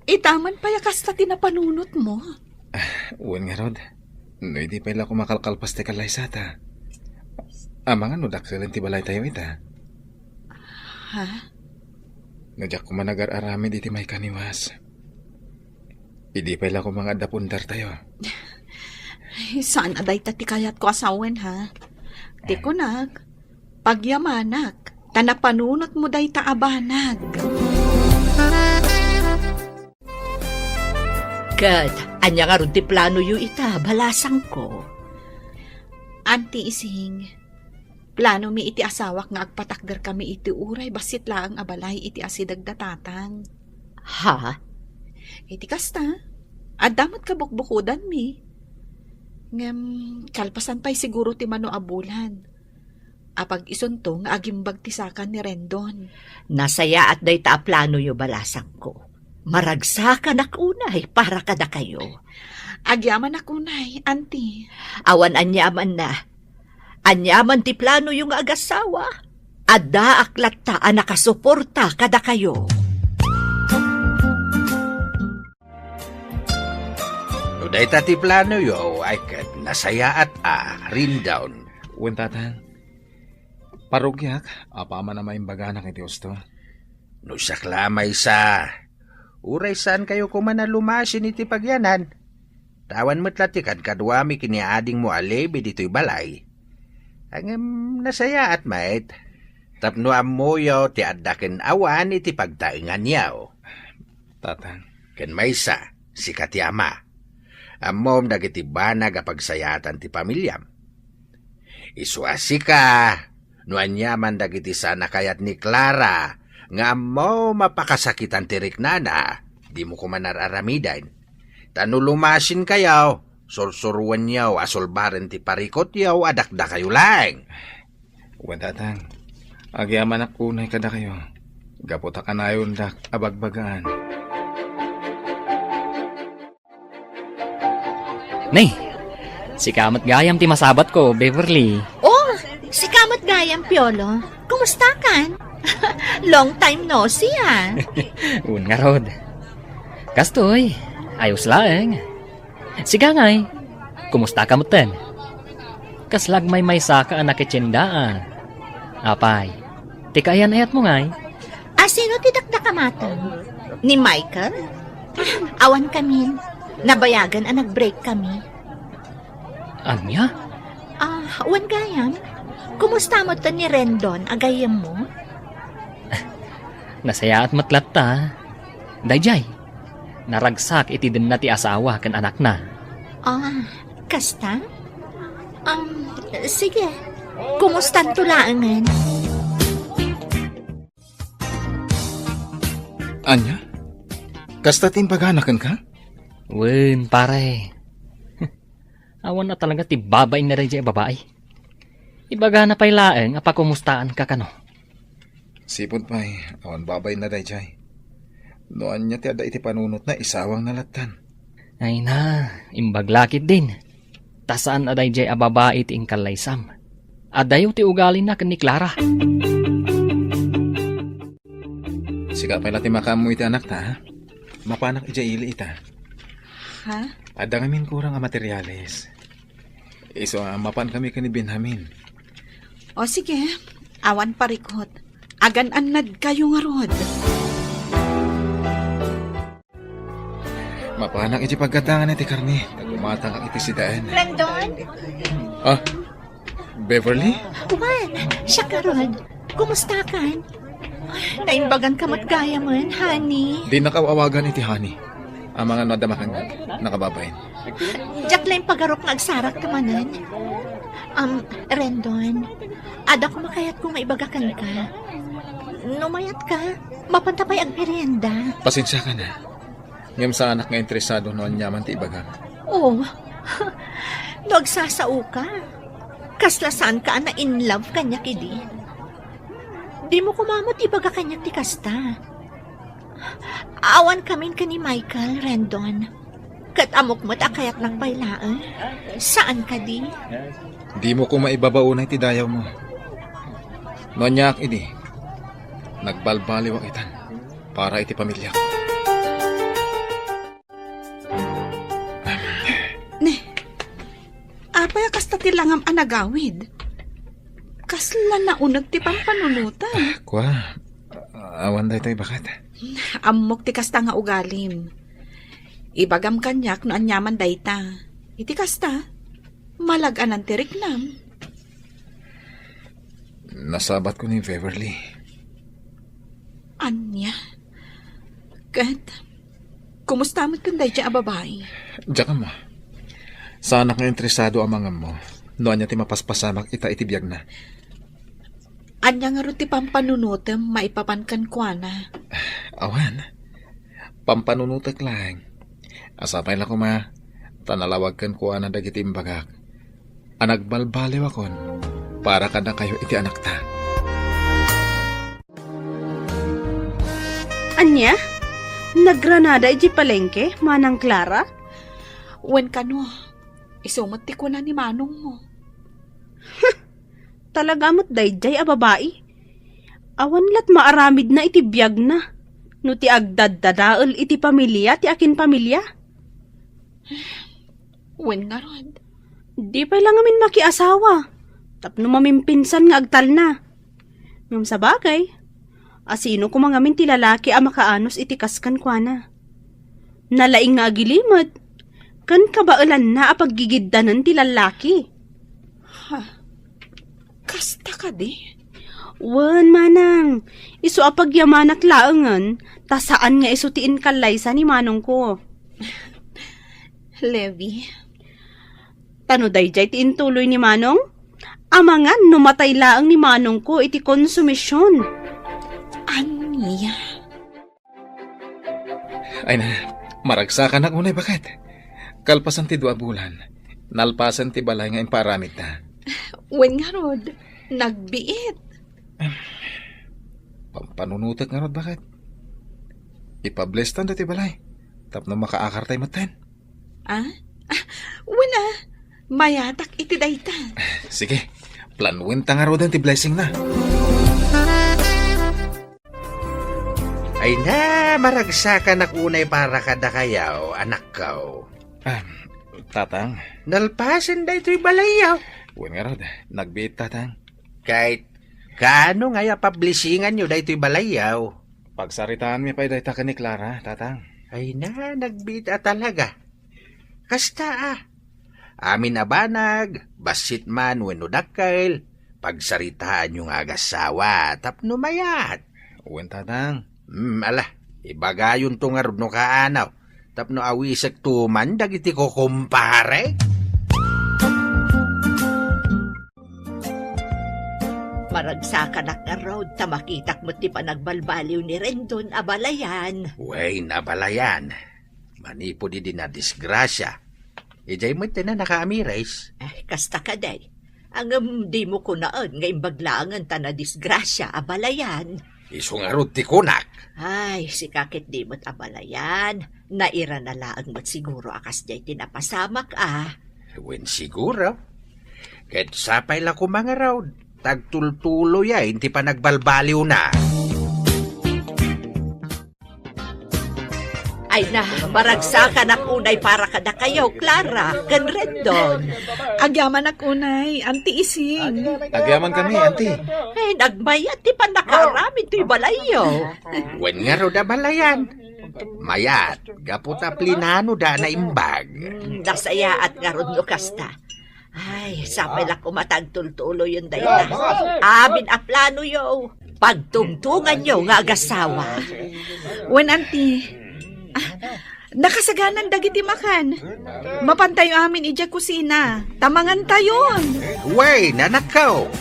Ita man pay a kasta ti napanunotmo? Ah, wen ngarud. No idi pay la koma kalkalpas ti kallaysata. Amangan no dakkelen ti balaytayo ita. Ha? No diak koma nagar-aramid iti maikaniwas. Idi pay la koma nga adda pundartayo. Ay, saan a dayta ti kayatko a sawen, ha? Ti kunak, pagyamanak, ta napanunotmo dayta a banag. Ket ania ngarud ti planoyo ita, balasangko? Anti Ising, planomi iti asawak nga agpatakderkami iti uray bassit laeng a balay iti asideg da Tatang. Ha? Iti kasta, adda met kabukbukodanmi. Ngem, kalpasan pay siguro ti mano a bulan. Apag isunto nga agimbag ti saka ni Rendon. Nasayaat dayta a planoyo, balasangko. Maragsakanak unay para kadakayo. Agyamanak unay, Anti. Awan aniamanna. Aniaman ti planoyo nga agasawa, addaak latta a nakasuporta kadakayo. No dayta ti planoyo, ay ket nasayaat a, Rendon. Wen, Tatang. Parugiak, apaman a maimbaganak iti husto. No siak la a maysa, uray saankayo koma a lumasin iti pagyanan. Ta awan met la ti kadkaduami ken ni adingmo a Levi ditoy balay. Ngem nasayaat met, tapno ammoyo ti adda ken awan iti pagtaenganyo. Tatang. Ken maysa, sika ti ama. Ammom dagiti banag a pagsayaatan ti pamiliam. Isu a sika, no aniaman dagiti saan a kayat ni Clara nga ammom a pakasakitan ti riknana, dimo koma ar-aramiden. Ta no lumasinkayo, sursuroenyo a sulbaren ti parikutyo a dakdakayo laeng. Wen, Tatang, agyamanak unay kadakayo, gapu ta kanayondak a bagbagaan. Nay, sika met gayam ti masabatko, Beverly. Oh, sika met gayam, Piolo. Kumustakan? Long time no see, ah. Wen ngarud. Kastoy, ayos laeng. Sika ngay, kumusta ka metten? Kasla agmaymaysa ka a nakitienda, a? Apay, ti kaayan-ayatmo ngay? A, sino ti dakdakamatem? Ni Michael? Awan kamin. Nabayagan a nag-break kami. Ania? Ah, wen gayam. Kumusta metten ni Rendon a gayyemmo? Nasayaat met latta. Daydiay, naragsak iti denna ti asawa ken anakna. Ah, kasta? Um, sige. Kumustanto laengen? Ania? Kasta ti imbagana kenka? Wen, pare. Awan a talaga ti babain na daydiay a babai. Ibagana pay laeng a pakumustaanka kano. Sipud pay, awan babain na daydiay. No ania ti adda iti panunotna, isawangna lattan. Ay na, imbag la ketdin. Ta saan a daydiay a babai ti inkallaysam. Adayo ti ugalina ken ni Clara. Sika pay la ti makaammo iti anakta, ha? Mapanak idiay ili ita. Ha? Adda ngamin kurang a materiales. Isu a mapan kami ken ni Benjamin. O sige, awan parikut. Agan-annadkayo ngarud. Mapanak iti paggatangan iti karne. Nagumatangak iti sidaen. Rendon? Ah, Beverly? Wen, siak ngarud. Kumustakan? Naimbaganka met gayamen, honey. Dinnak aw-awagan iti honey. Amangan no adda makangngeg, nakababain. Diak la impagarok nga agsarakka manen. Um, Rendon, adda koma kayatko nga ibaga kenka. No mayat ka, mapanta pay agmerienda. Pasensiaka na. Ngem saanak nga interesado no aniaman ti ibagam. Oh, no agsasaoka, kasla saanka a na-in love kaniak idi. Dimo koma met ibaga kaniak ti kasta. Awan kamin ken ni Michael, Rendon. Ket ammok met a kayatnak pay laeng. Saan kadi? Dimo koma ibaba unay ti dayawmo. No aniaak idi, nagbalbaliwak itan para iti pamiliak. Ne, apay a kasta ti langam a nagawid? Kasla nauneg ti pampanunotem. Ah, kua, awan daytoy baket. Ammok ti kasta nga ugalim. Ibagam kaniak no aniaman dayta. Iti kasta, malag-anan ti riknam. Nasabatko ni Beverly. Ania? Ket, kumusta met ken daydiay a babai? Diak ammo. Saanak nga interesado a mangammo no ania ti mapaspasamak ita iti biagna. Ania ngarud ti pampanunotem maipapan kenkuana? Awan. Pampanunotek laeng. A sapay la koma ta nalawag kenkuana dagiti imbagak a nagbalbaliwakon para kadakayo iti anakta. Ania? Nagranada idiay palengke, Manang Clara? Wen kano, isu met ti kuna ni manongmo. Talaga met daydiay a babai. Awan lat maaramidna iti biagna no ti agdaddadael iti pamilia ti akinpamilia. Wen ngarud, di pay la ngamin makiasawa tapno mamimpinsan nga agtalna. Ngem sabagay, asino koma ngamin ti lalaki a makaanus iti kas kenkuana? Nalaing nga agilimed ken kabaelanna a paggigiddanen ti lallaki. Ha? Kasta kadi? Wen, manang, isu a pagyamanak laengen, ta saan nga isu ti inkallaysa ni manongko. Levi. Ta no daydiay ti intuloy ni manong, amangan no matay laeng ni manongko iti konsumision. Ania? Ay na, maragsakanak unay baket. Kalpasan ti dua a bulan, nalpasen ti balay nga impaaramidta. Wen ngarud, nagbiit. Pampanunotek ngarud baket. Ipablestan dati balay tapno makaakartay metten. Ah? Ah, wen a, mayatak iti dayta. Sige, planuenta ngaruden ti blessingna. Ay na, maragsakanak unay para kadakayaw, anakkaw. Ah, tatang. Nalpasen daytoy balayyaw. Wen ngarud, nagbiit, tatang. Kay, kaano ngay a pablisinganyo daytoy balayyaw? Pagsaritaanmi pay dayta ken ni Clara, tatang. Ay na, nagbiit a talaga. Kasta a. Amin a banag, bassit man wenno dakkel, pagsaritaanyo nga agassawa tapno mayat. Wen, tatang. Hmm, ala, ibagayonto ngarud no kaanaw, tapno awisekto man dagiti kukumpare. Maragsakanak ngarud ta makitak met ti panagbalbaliw ni Rendon a balayan. Wen, a balayan. Manipud idi nadisgrasia, idiay met ti nakaamiris. Ay, kasta kadi. Ngem dimo kunaen nga imbag laengen ta nadisgrasia a balayan. Isu ngarud ti kunak. Ay, sika ket di met a balayan. Nairana laeng met siguro a kasdiay ti napasamak a. Wen siguro. Ket sapay la koma ngarud, ta agtultuloyen ti panagbalbaliwna. Ay na, maragsakanak unay para kadakayo, Clara, ken Rendon. Agyamanak unay, Auntie Ising. Agyaman kami, Auntie. Ay, nagmayat ti pannakaaramid toy balayyo. Wen ngarud a balayan. Mayat, gapu ta plinanoda a naimbag. Hmm, nasayaat ngarud no kasta. Ay, sapay la koma ta agtultuloyen dayta. Amin a planoyo, pagtungtonganyo nga agassawa. Wen, Auntie. Ah, nakasaganan dagiti makan. Mapantayo amin idiay kusina. Ta mangantayon. Wen, anakko.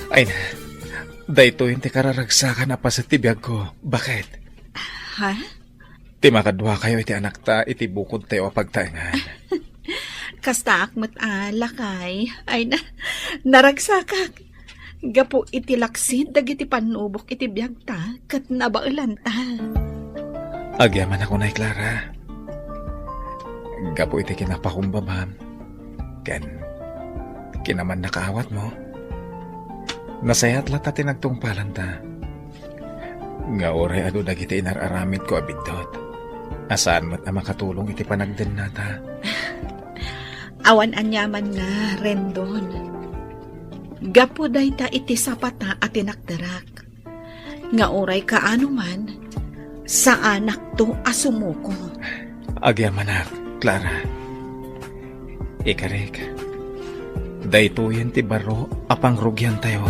Ay na, daytoyen ti kararagsakan a paset ti biagko. Baket? Ha? Ti makaduakayo iti anakta iti bukodtayo a pagtaengan. Kastaak met a, lakay. Ay na, naragsakak. Gapu iti laksid dagiti pannubok iti biagta ket nabaelanta. Agyamanak unay, Clara. Gapu iti kinapakumbabam ken kinamannakaawatmo, nasayaat latta ti nagtungpalanta. Nga uray adu dagiti inar-aramidko a biddut, a saan met a makatulong iti panagdennata. Awan aniamanna, Rendon. Gapu dayta iti sapata a tinakderak, nga uray kaano man, saanakto a sumuko. Agyamanak, Clara. Ikarik, daytoyen ti baro a pangrugiantayo.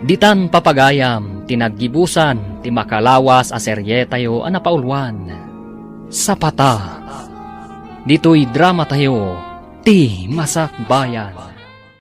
Ditan papagayam ti naggibusan ti makalawas a serietayo a napauluan, Sapata. Ditoy dramatayo, Ti Masakbayan.